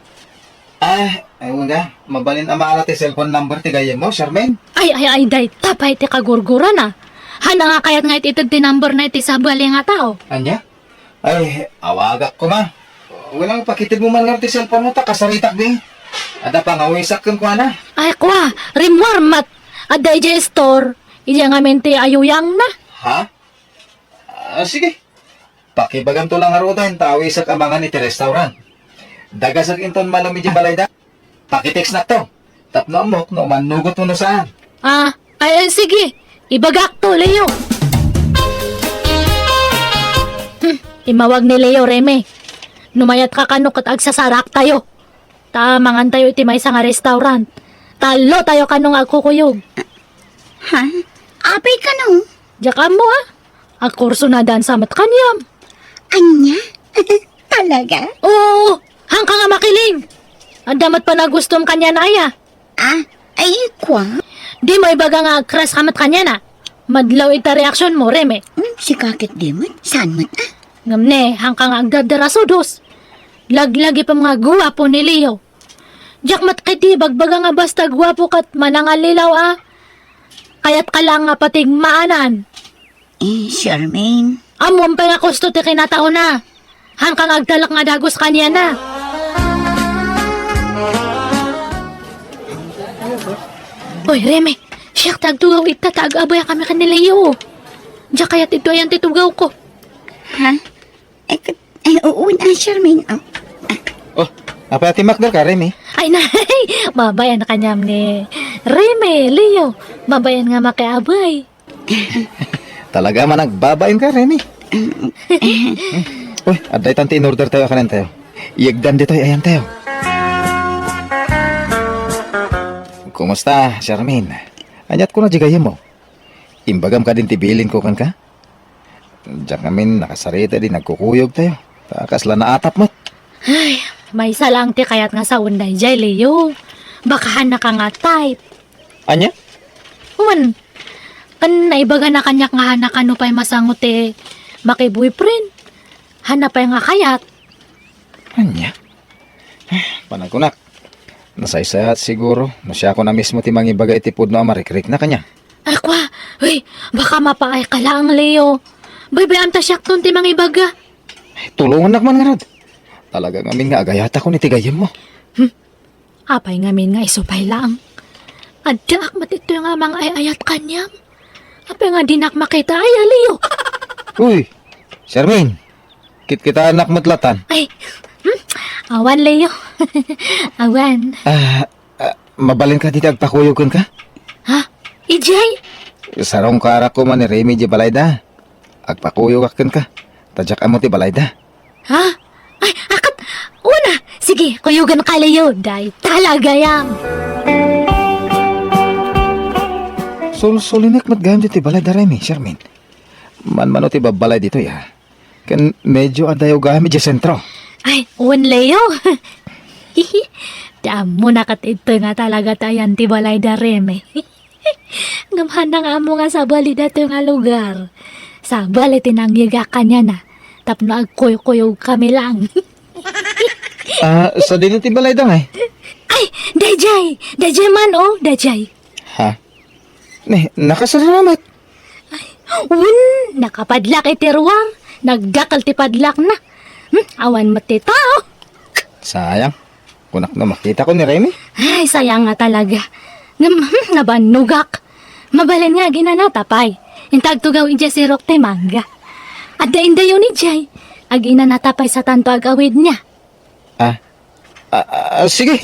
Ah, ay, nga, mabalin a maala ti cellphone number ti gayyemmo, Charmaine? Ay, ay, ay, dayta pay ti kagurgurana. Haanna nga kayat nga it-ited ti number na iti sabali nga tao. Ania? Ay, awagak koma. Wala nga pakitedmo man nga ti cellphone mo ta kasaritak di. Adda pangawisak kenkuana. Ay, kua, rimmuar met. Adda idiay store. Idiay ngamin ti ayuyangna. Ha? Ah, sige. Pakibaganto lang ngaruden ta awisak a mangan iti restaurant. Dagasak inton malem idiay balayda. Pakitextnakto. Tapno ammok no mannugotmo no saan. Ah, ay, ay, sige. Ibagakto, Leo. Hmm, immawag ni Leo, Remy. No mayatka kano ket agsasaraktayo. Ta mangantayo iti maysa nga restaurant. Tallotayo kano nga agkukuyog. Ha? Apay kano? Diak ammo, ah. Agkurso na dansa met kaniam. Ania? Talaga? Oo. Hangka nga makiling! Adda met panagustom kaniana aya? Ah, ay, kua? Dimo ibaga nga agkras ka met kaniana. Madlaw ita reaksionmo, Reme. Hmm, sika ket di met? Saan met, ah? Ngem ne, hangka nga agdardarasudos. Laglagipem nga guapo ni Leo. Diak met ketdi ibagbaga nga basta guapo ket manangallilaw a. Kayatka laeng nga patigmaanan. Eh, Charmaine. Ammom pay nga kusto ti kinataona. Hangka nga agtalek nga dagus kaniana. Oy, Reme, siak ti agtugaw ita ta ag-abayakami ken ni Leo. Diak kayat idtoy ayan ti tugawko. Ha? Eh, ket, eh, oo na, Charmaine. Oh. Oh, apay a timmakderka, Reme? Ay, nay, babaen kaniam ni Reme, Leo. Babaen nga makiabay. Talaga man agbabaenka, Reme. Uy, adda itan ti in-order tayo, kanen tayo. Iyegdan ditoy ayan tayo. Kumusta, Charmaine? Aniat kuna di gayyemmo? Imbagam kadin ti bilinko kenka? Diak ngamin nakasarita di nagkukuyog tayo. Ta kasla naatap met. Ay, maysa laeng ti kayat nga sawen daydiay, Leo. Baka hannaka nga type. Ania? Wen, ken naibagana kaniak nga hannaka no pay masango ti maki-boyfriend. Hanna pay nga kayat. Ania? Panagkunak. Nasaysayat siguro no siakon a mismo ti mangibaga iti pudno a marikrikna kaniak. Ay, kua, uy, baka mapaayka laeng, Leo. Baybay-am ta siakton ti mangibaga. Tulongannak man ngarud. Talaga ngamin nga agayatakon iti gayyemmo. Hmm? Apay ngamin nga isu pay laeng? Addaak met itoy nga mangay-ayat kaniam. Apay nga dinak makita aya, Leo? Uy, Charmaine, kitkitaennak met latan. Ay, hmm? Awan, Leo. Awan. Ah, ah, mabalinka dita agpakuyog kenka? Ha? Idiay? Sarungkarak koma ni Remy di balayda. Agpakuyogak kenka. Ta diak ammo ti balayda. Ha? Ay, akat! Una! Sige, kuyoganka, Leo. Dayta la gayam. Sulsulinek met gayam ditoy balayda, Remy, Charmaine. Manmano ti babbalay ditoy, ha? Ken medyo adayo gayam idiay sentro. Ay, wen, Leo. Ti ammona ket itoy nga talaga ti ayan ti balayda, Remy. Ngem hannang ammo nga sabali datoy nga lugar. Sabali ti nangyegak kaniana tapno agkuykuyogkami laeng. Ah, sadino ti balayda ngay? Ay, daydiay! Daydiay man, oh, daydiay. Ha? Ne, nakasarara met. Ay, wen, nakapadlak iti ruar. Nagdakkel ti padlakna. Hmm, awan met ti tao. Sayang. Kunak no makitako ni Remy? Ay, sayang nga talaga. Ngem, hmm, nabannogak. Mabalin nga aginanata pay. Inta agtugaw idiay sirok ti mangga. Adda indayon idiay. Aginanata pay satanto agawidna. Ah, ah, ah, sige.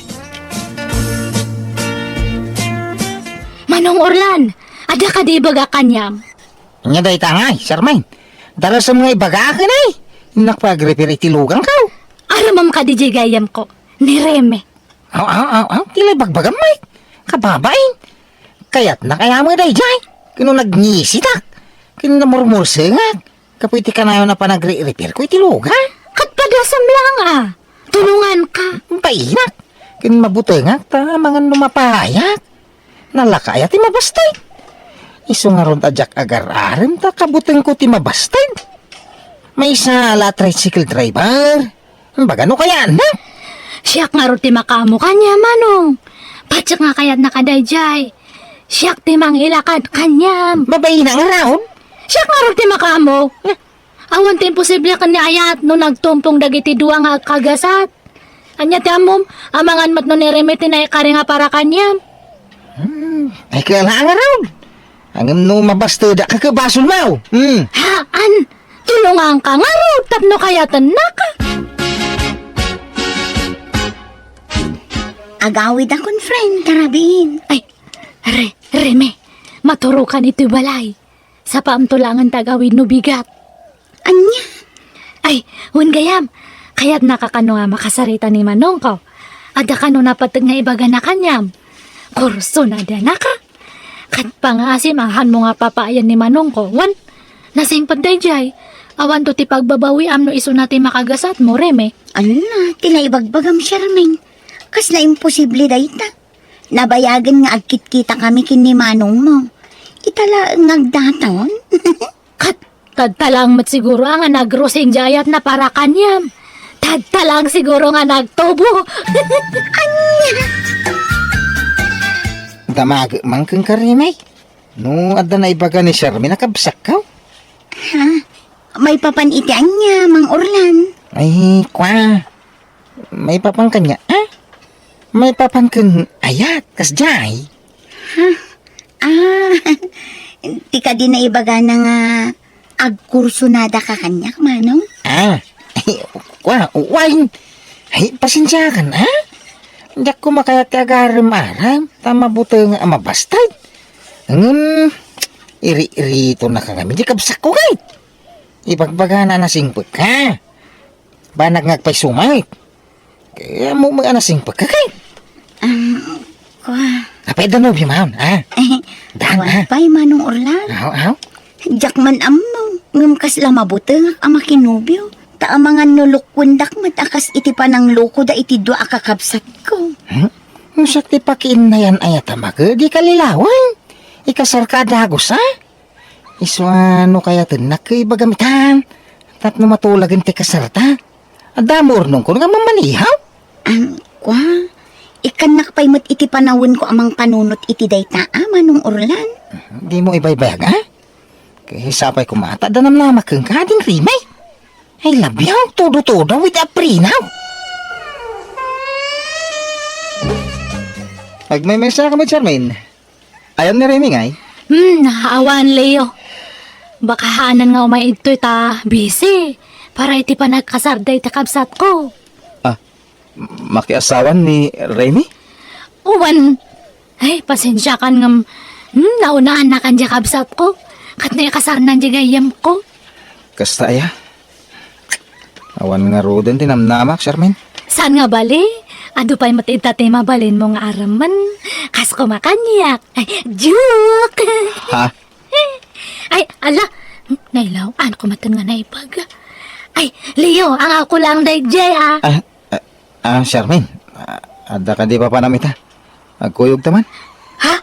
Manong Orlan, adda kadi ibaga kaniam? Ania dayta ngay, Charmaine? Darasem nga ibagaak, ay. Innak pay agrefer iti lugangko. Aramem kadi diay gayyemko, ni Remy. Aw, aw, aw, aw, ti la ibagbagam met. Kababain. Kayatnak a yamen daydiay. Ken no nagngisitak. Ken namurmursengak. Gapu iti kanayon a panagri-repairko iti lugan. Ket padasem laeng a. Tulonganka. Bainak. Ken mabutengak ta amangan no mapayak. Nalaka aya ti mabasted. Isu ngarud a diak agar-arem ta kabutengko ti mabasted. Maysa la a tricycle driver. Baga no kayatna. Siak ngarud ti makaammo kaniam, Manong. Patiek nga kayatnaka daydiay. Siak ti mangilakad kaniam. Babaina ngarud. Siak ngarud ti makaammo. Awan ti imposible ken ni ayat no nagtumpong dagiti dua nga agkagasat. Ania ti ammom, amangan met no ni Remy ti naikari nga para kaniam. Hmm, ay kaya na ngarud. Ngem no mabastedak, kakabasolmo. Hmm. Haan, tulonganka ngarud tapno kayatennaka. Agawidakon, friend, karabin. Ay, Re-, Remy, maturokan itoy balay. Sapaamto laengen ti agawid no bigat. Ania? Ay, wen gayam, kayatnaka kano nga makasarita ni Manongko? Adda kano napateg nga ibagana kaniam? Kursona danaka? Ket pangaasim a hanmo nga papaayan ni Manongko, wen? Nasingpet daydiay. Awanto ti pagbabawiam no isuna ti makagasatmo, Reme. Ala, ti naibagbagam, Charmaine. Kasla imposible dayta. Nabayagen nga agkitkitakami ken ni manongmo. Ita laeng nga agdaton. Kat, tadta laeng met siguro nga nagrosing di ayatna para kaniam. Tadta laeng siguro nga nagtubo. Ania? Damagek man kenka, Reme. No adda naibaga ni Charmaine a kabsatko. Ha? Maipapan iti ania, Mang Orlan? Ay, kua. Maipapan kaniak, a? Maipapan ken ayat, kasdiay. Ha? Ah, ti kadi naibagana nga agkursunadaka kaniak, Manong? Ah, kua, wen. Ay, pasensiakan, a? Diak koma kayat ti agarem-arem, ta mabuteng a mabasted. Ngem, iri-iritonaka ngamin, di kabsatko, kay. Ibagbagana a nasingpet ka. Banag nga agpayso met. Kaya mo may anasing pagkakay. Ah, kua. Apay da nobio maon, ha? Dan, ha? Awan pay, Manong Orlan. Aw, aw. Diak man ammo, ngem kasla mabutengak a makinobio. Ta amangan no lukwendak met a kas iti panangloko da iti dua a kakabsatko. Hmm? Nusak ti pakiinnayan ayat a make, di kalilawen. Ikasarka a dagus, ha? Isu a no kayatennak, ibagam itan. Tapno matulagen ti kasarta. Adda mo urnongko nga mamanihaw? Ang, kua, ikkannak pay met iti panawenko a mangpanunot iti dayta a Manong Orlan. Di mo ibaybayag, a? Kay sapay koma ta adda namnama kenka, ading Reme. I love you, todo-todo, with a prenup. Agmaymaysa ka met, Charmaine. Ayan ni Reme ngay? Hmm, awan, Leo. Baka haanan nga umay idtoy ta busy para iti panagkasarda iti kabsatko. Ah, makiasawan ni Reme? Wen. Ay, pasensiakan ngem, hmm, naunaannakan diay kabsatko. Ket naikasarnan diay gayyemko. Kasta aya? Awan ngaruden ti namnamak, Charmaine. Saan nga bali? Adu pay met ita ti mabalinmo nga arammen. Kas koma kaniak. Ay, joke! Ha? Ay, ala! Nailaw-anko maten nga naibaga. Ay, Leo, angawko laeng daydiay, a. Ah, ah, ah, Charmaine, ah, adda kadi papanam ita? Agkuyogta man. Ha?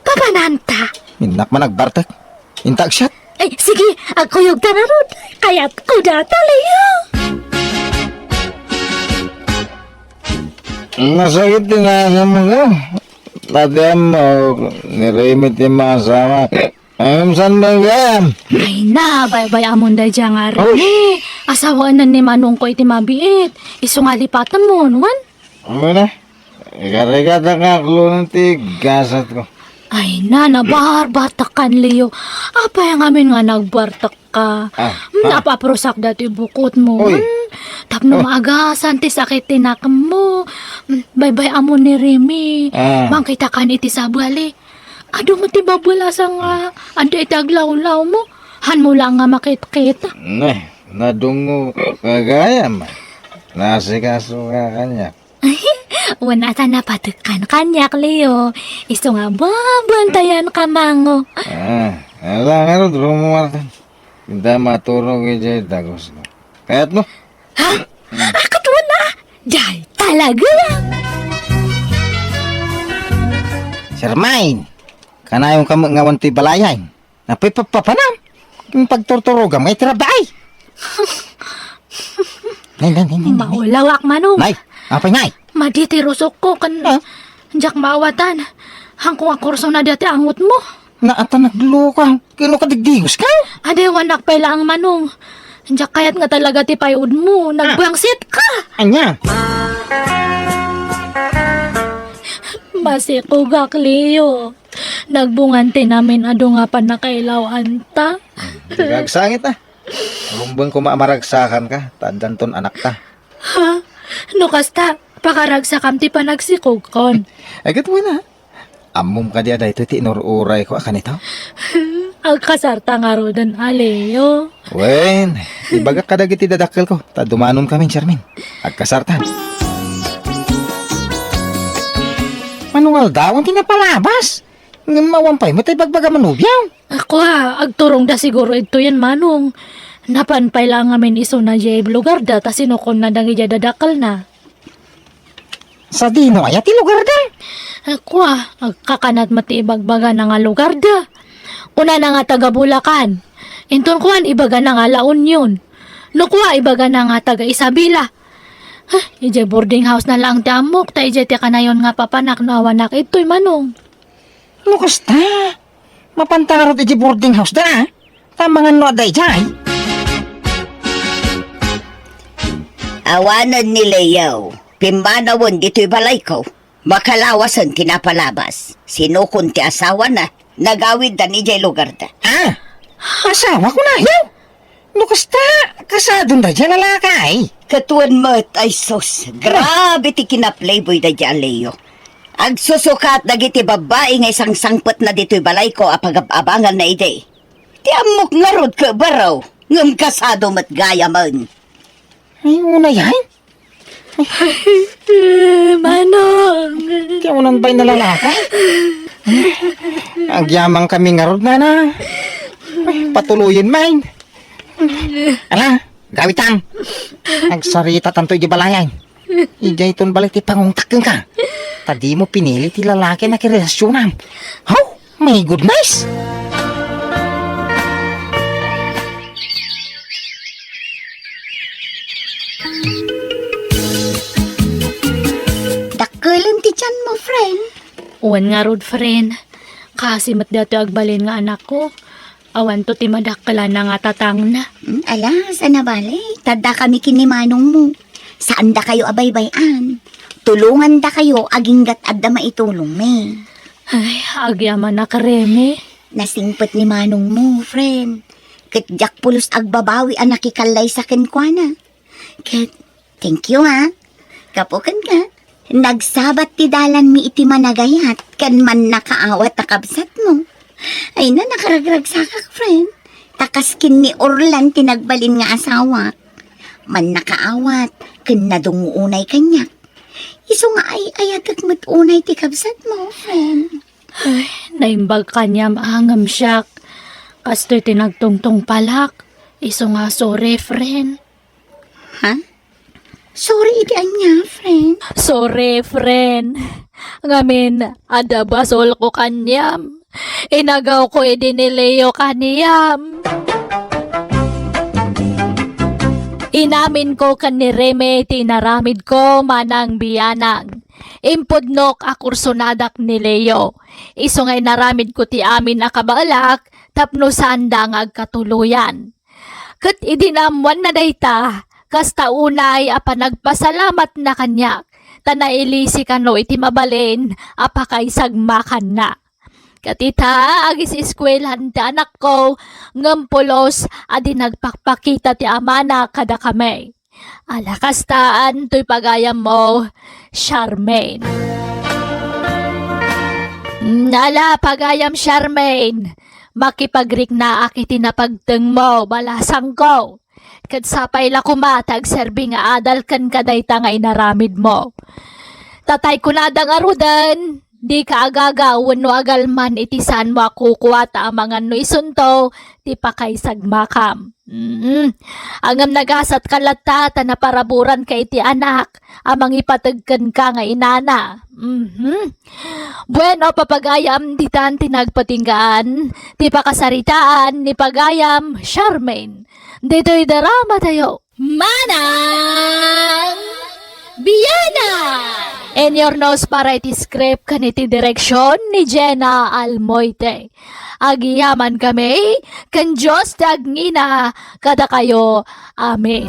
Papananta? Innak man agbartek. Inta agsiat. Ay, sige, agkuyogta ngarud. Kayatko data, Leo. Nasakit ti nasamko. Pati ammo, ni Reme ti maasawa. Ay, saan ba gayam? Ay na, baybay-amon daydiay nga Rene. Asawaen ni manongko iti mabiit. Isu nga lipatenmon, wen? Amo na. Ikarigata nga aklonen ti gasatko. Ay na, nabarbartakan, Leo. Apay ngamin nga nagbartak ka? Ah, hmm, ah. Napaparusak dati bukotmo. Uy. Hmm, tapno maagasan ti sakit ti nakemmo. Hmm, baybay-amon ni Reme. Ah. Mangkitakan iti sabali. Adu met ti babel a sanga adda iti aglawlawmo. Hanmo laeng nga makitkita. Ne, nadungngo ka gayam. Naasikaso ka kaniak. Wen, a ta napatekkan kaniak, Leo. Isu nga babantayanka, mango. Ah, ala ngarud, rumuartan. Inta maturog idiay dagusmo. Kayatmo? Ha? Akat wala? Diay talaga? Charmaine, kanayonka met nga awan toy balayan. Apay papapanam? Iti pagturturogam nga iti rabbi. Nay, nay, nay, nay, nay. Maulawak, Manong. Nay, apay, nay? Madi ti rusokko ken diak maawatan. Hanko nga kursunada ti angotmo. Naata nagluka. Kano ka digdigos ka? Adi, awanak pay laeng, Manong. Diak kayat nga talaga ti pay-odmo. Nagbangsit ka. Ania? Masikogak, Leo. Nagbungan ti namin adu nga pannakailaw-anta. Di ka agsangit, a. Rumbeng koma a maragsakanka, ta addanton anakta. Ha? No kasta, pakaragsakam ti panagsikogkon. Ay, ket wen a. Ammom kadi a daytoy ti inur-urayko a kanito? Agkasarta ngaruden a, Leo. Wen, ibagak kadagiti dadakkelko, ta dumanonkamin, Charmaine. Agkasarta. Manong aldaw ti napalabas. Ngem awan pay met ti ibagbagam a nobiam. Ako, a, agturongda siguro idtoyen, Manong. Napan pay la ngamin isuna diay lugarda ta sinukonna dagidiay dadakkelna. Sadino aya ti lugarda? Kua, agkakanat met ti ibagbagana nga lugarda. Kunana nga taga Bulacan. Inton kuan, ibagana nga La Union. No kua, ibagana nga taga Isabela. Huh, idiay boarding house na laeng ti ammok, ta idiay ti kanayon nga papanak no awanak ittoy, Manong. No kasta, mapanta ngarud idiay boarding house da, a? Ta mangan no adda idiay. Awanen ni Leo, pimmanawen ditoy balayko. Makalawasen ti napalabas. Sinukon ti asawana. Nagawiddan idiay lugarda. Ah, asawa ko na, yo? No kasta, kasadon da diay lalaki. Ket wen met, ay sus, grabe ti kinaplayboy da diay a Leo. Agsusukat dagiti babbai nga isangsangpetna ditoy balayko a pagab-abanganna idi. Ti ammok ngarud ket baro, ngem kasado met gayamen. Ay, unay ay? Manong! Ti unan pay nalalaka? Agyaman kami ngarud, nana. Patuloyen man. Ala, gawitan. Agsarita tanto iti balayan. Idiay ton balik ti pangungtak kenka. Ta dimo pinili ti lalaki a nakirelasyonan. Haw! My goodness! Dakkelen ti tianmo, friend. Wen ngarud, friend. Kaasi met datoy agbalin nga anakko. Awanto ti madakkelana nga tatangna. Hmm, ala, saan a bale? Ta adda kami ken ni manongmo. Saandakayo a baybay-an. Tulongandakayo aginggat adda maitulongmi. Ay, agyamanak, Remy. Nasingpet ni manongmo, friend. Ket diak pulos agbabawi a nakikallaysa kenkuana. Ket, thank you, ha. Gapu kenka, nagsabat ti dalanmi iti managayat ken mannakaawat a kabsatmo. Ay na, nakaragragsakak, friend. Ta kas ken ni Orlan ti nagbalin nga asawak. Mannakaawat ken nadungngo unay kaniak. Isu nga ay-ayatek met unay ti kabsatmo, friend. Ay, naimbag kaniam a ngem siak. Kastoy ti nagtungtungpalak. Isu nga sorry, friend. Ha? Sorry iti ania, friend? Sorry, friend. Ngamin, adda basolko kaniam. Inagawko idi ni Leo kaniam. Inaminko ken ni Remy ti inaramidko manang bianang. Impudnok a kursonadak ni Leo. Isu nga inaramidko ti amin a kabaelak tapno saanda nga agkatuloyan. Ket idi naammoanna dayta, kasta unay a panagpasalamatna kaniak, ta nailisi kano iti mabalin a pakaisagmakanna. Ket ita, agis-eskuelahan ti anakko, ngem pulos a di nagpakpakita ti amana kadakami. Ala, kastaan toy pagayammo, Charmaine. Ala, pagayam, Charmaine. Makipagriknaak iti napagtengmo, balasangko. Ket sapay la koma ta agserbi nga adal kenka dayta nga inaramidmo. Tatay kunada ngaruden, dika agaga wenno agalman iti saanmo a kukua ta amangan no isunto ti pakaisagmakam. Mm. Ngem nagasatka latta ta naparaburanka iti anak a mangipateg kenka nga inana. Mhm. Bueno, papagayam, ditan ti nagpatinggaan ti pakasaritaan ni pagayam Charmaine. Ditoy drama tayo. Manang Biana! In your nose para iti script ken iti direksyon ni Jenna Almoite. Agyamankami, ken Dios ti agngina kadakayo. Amen.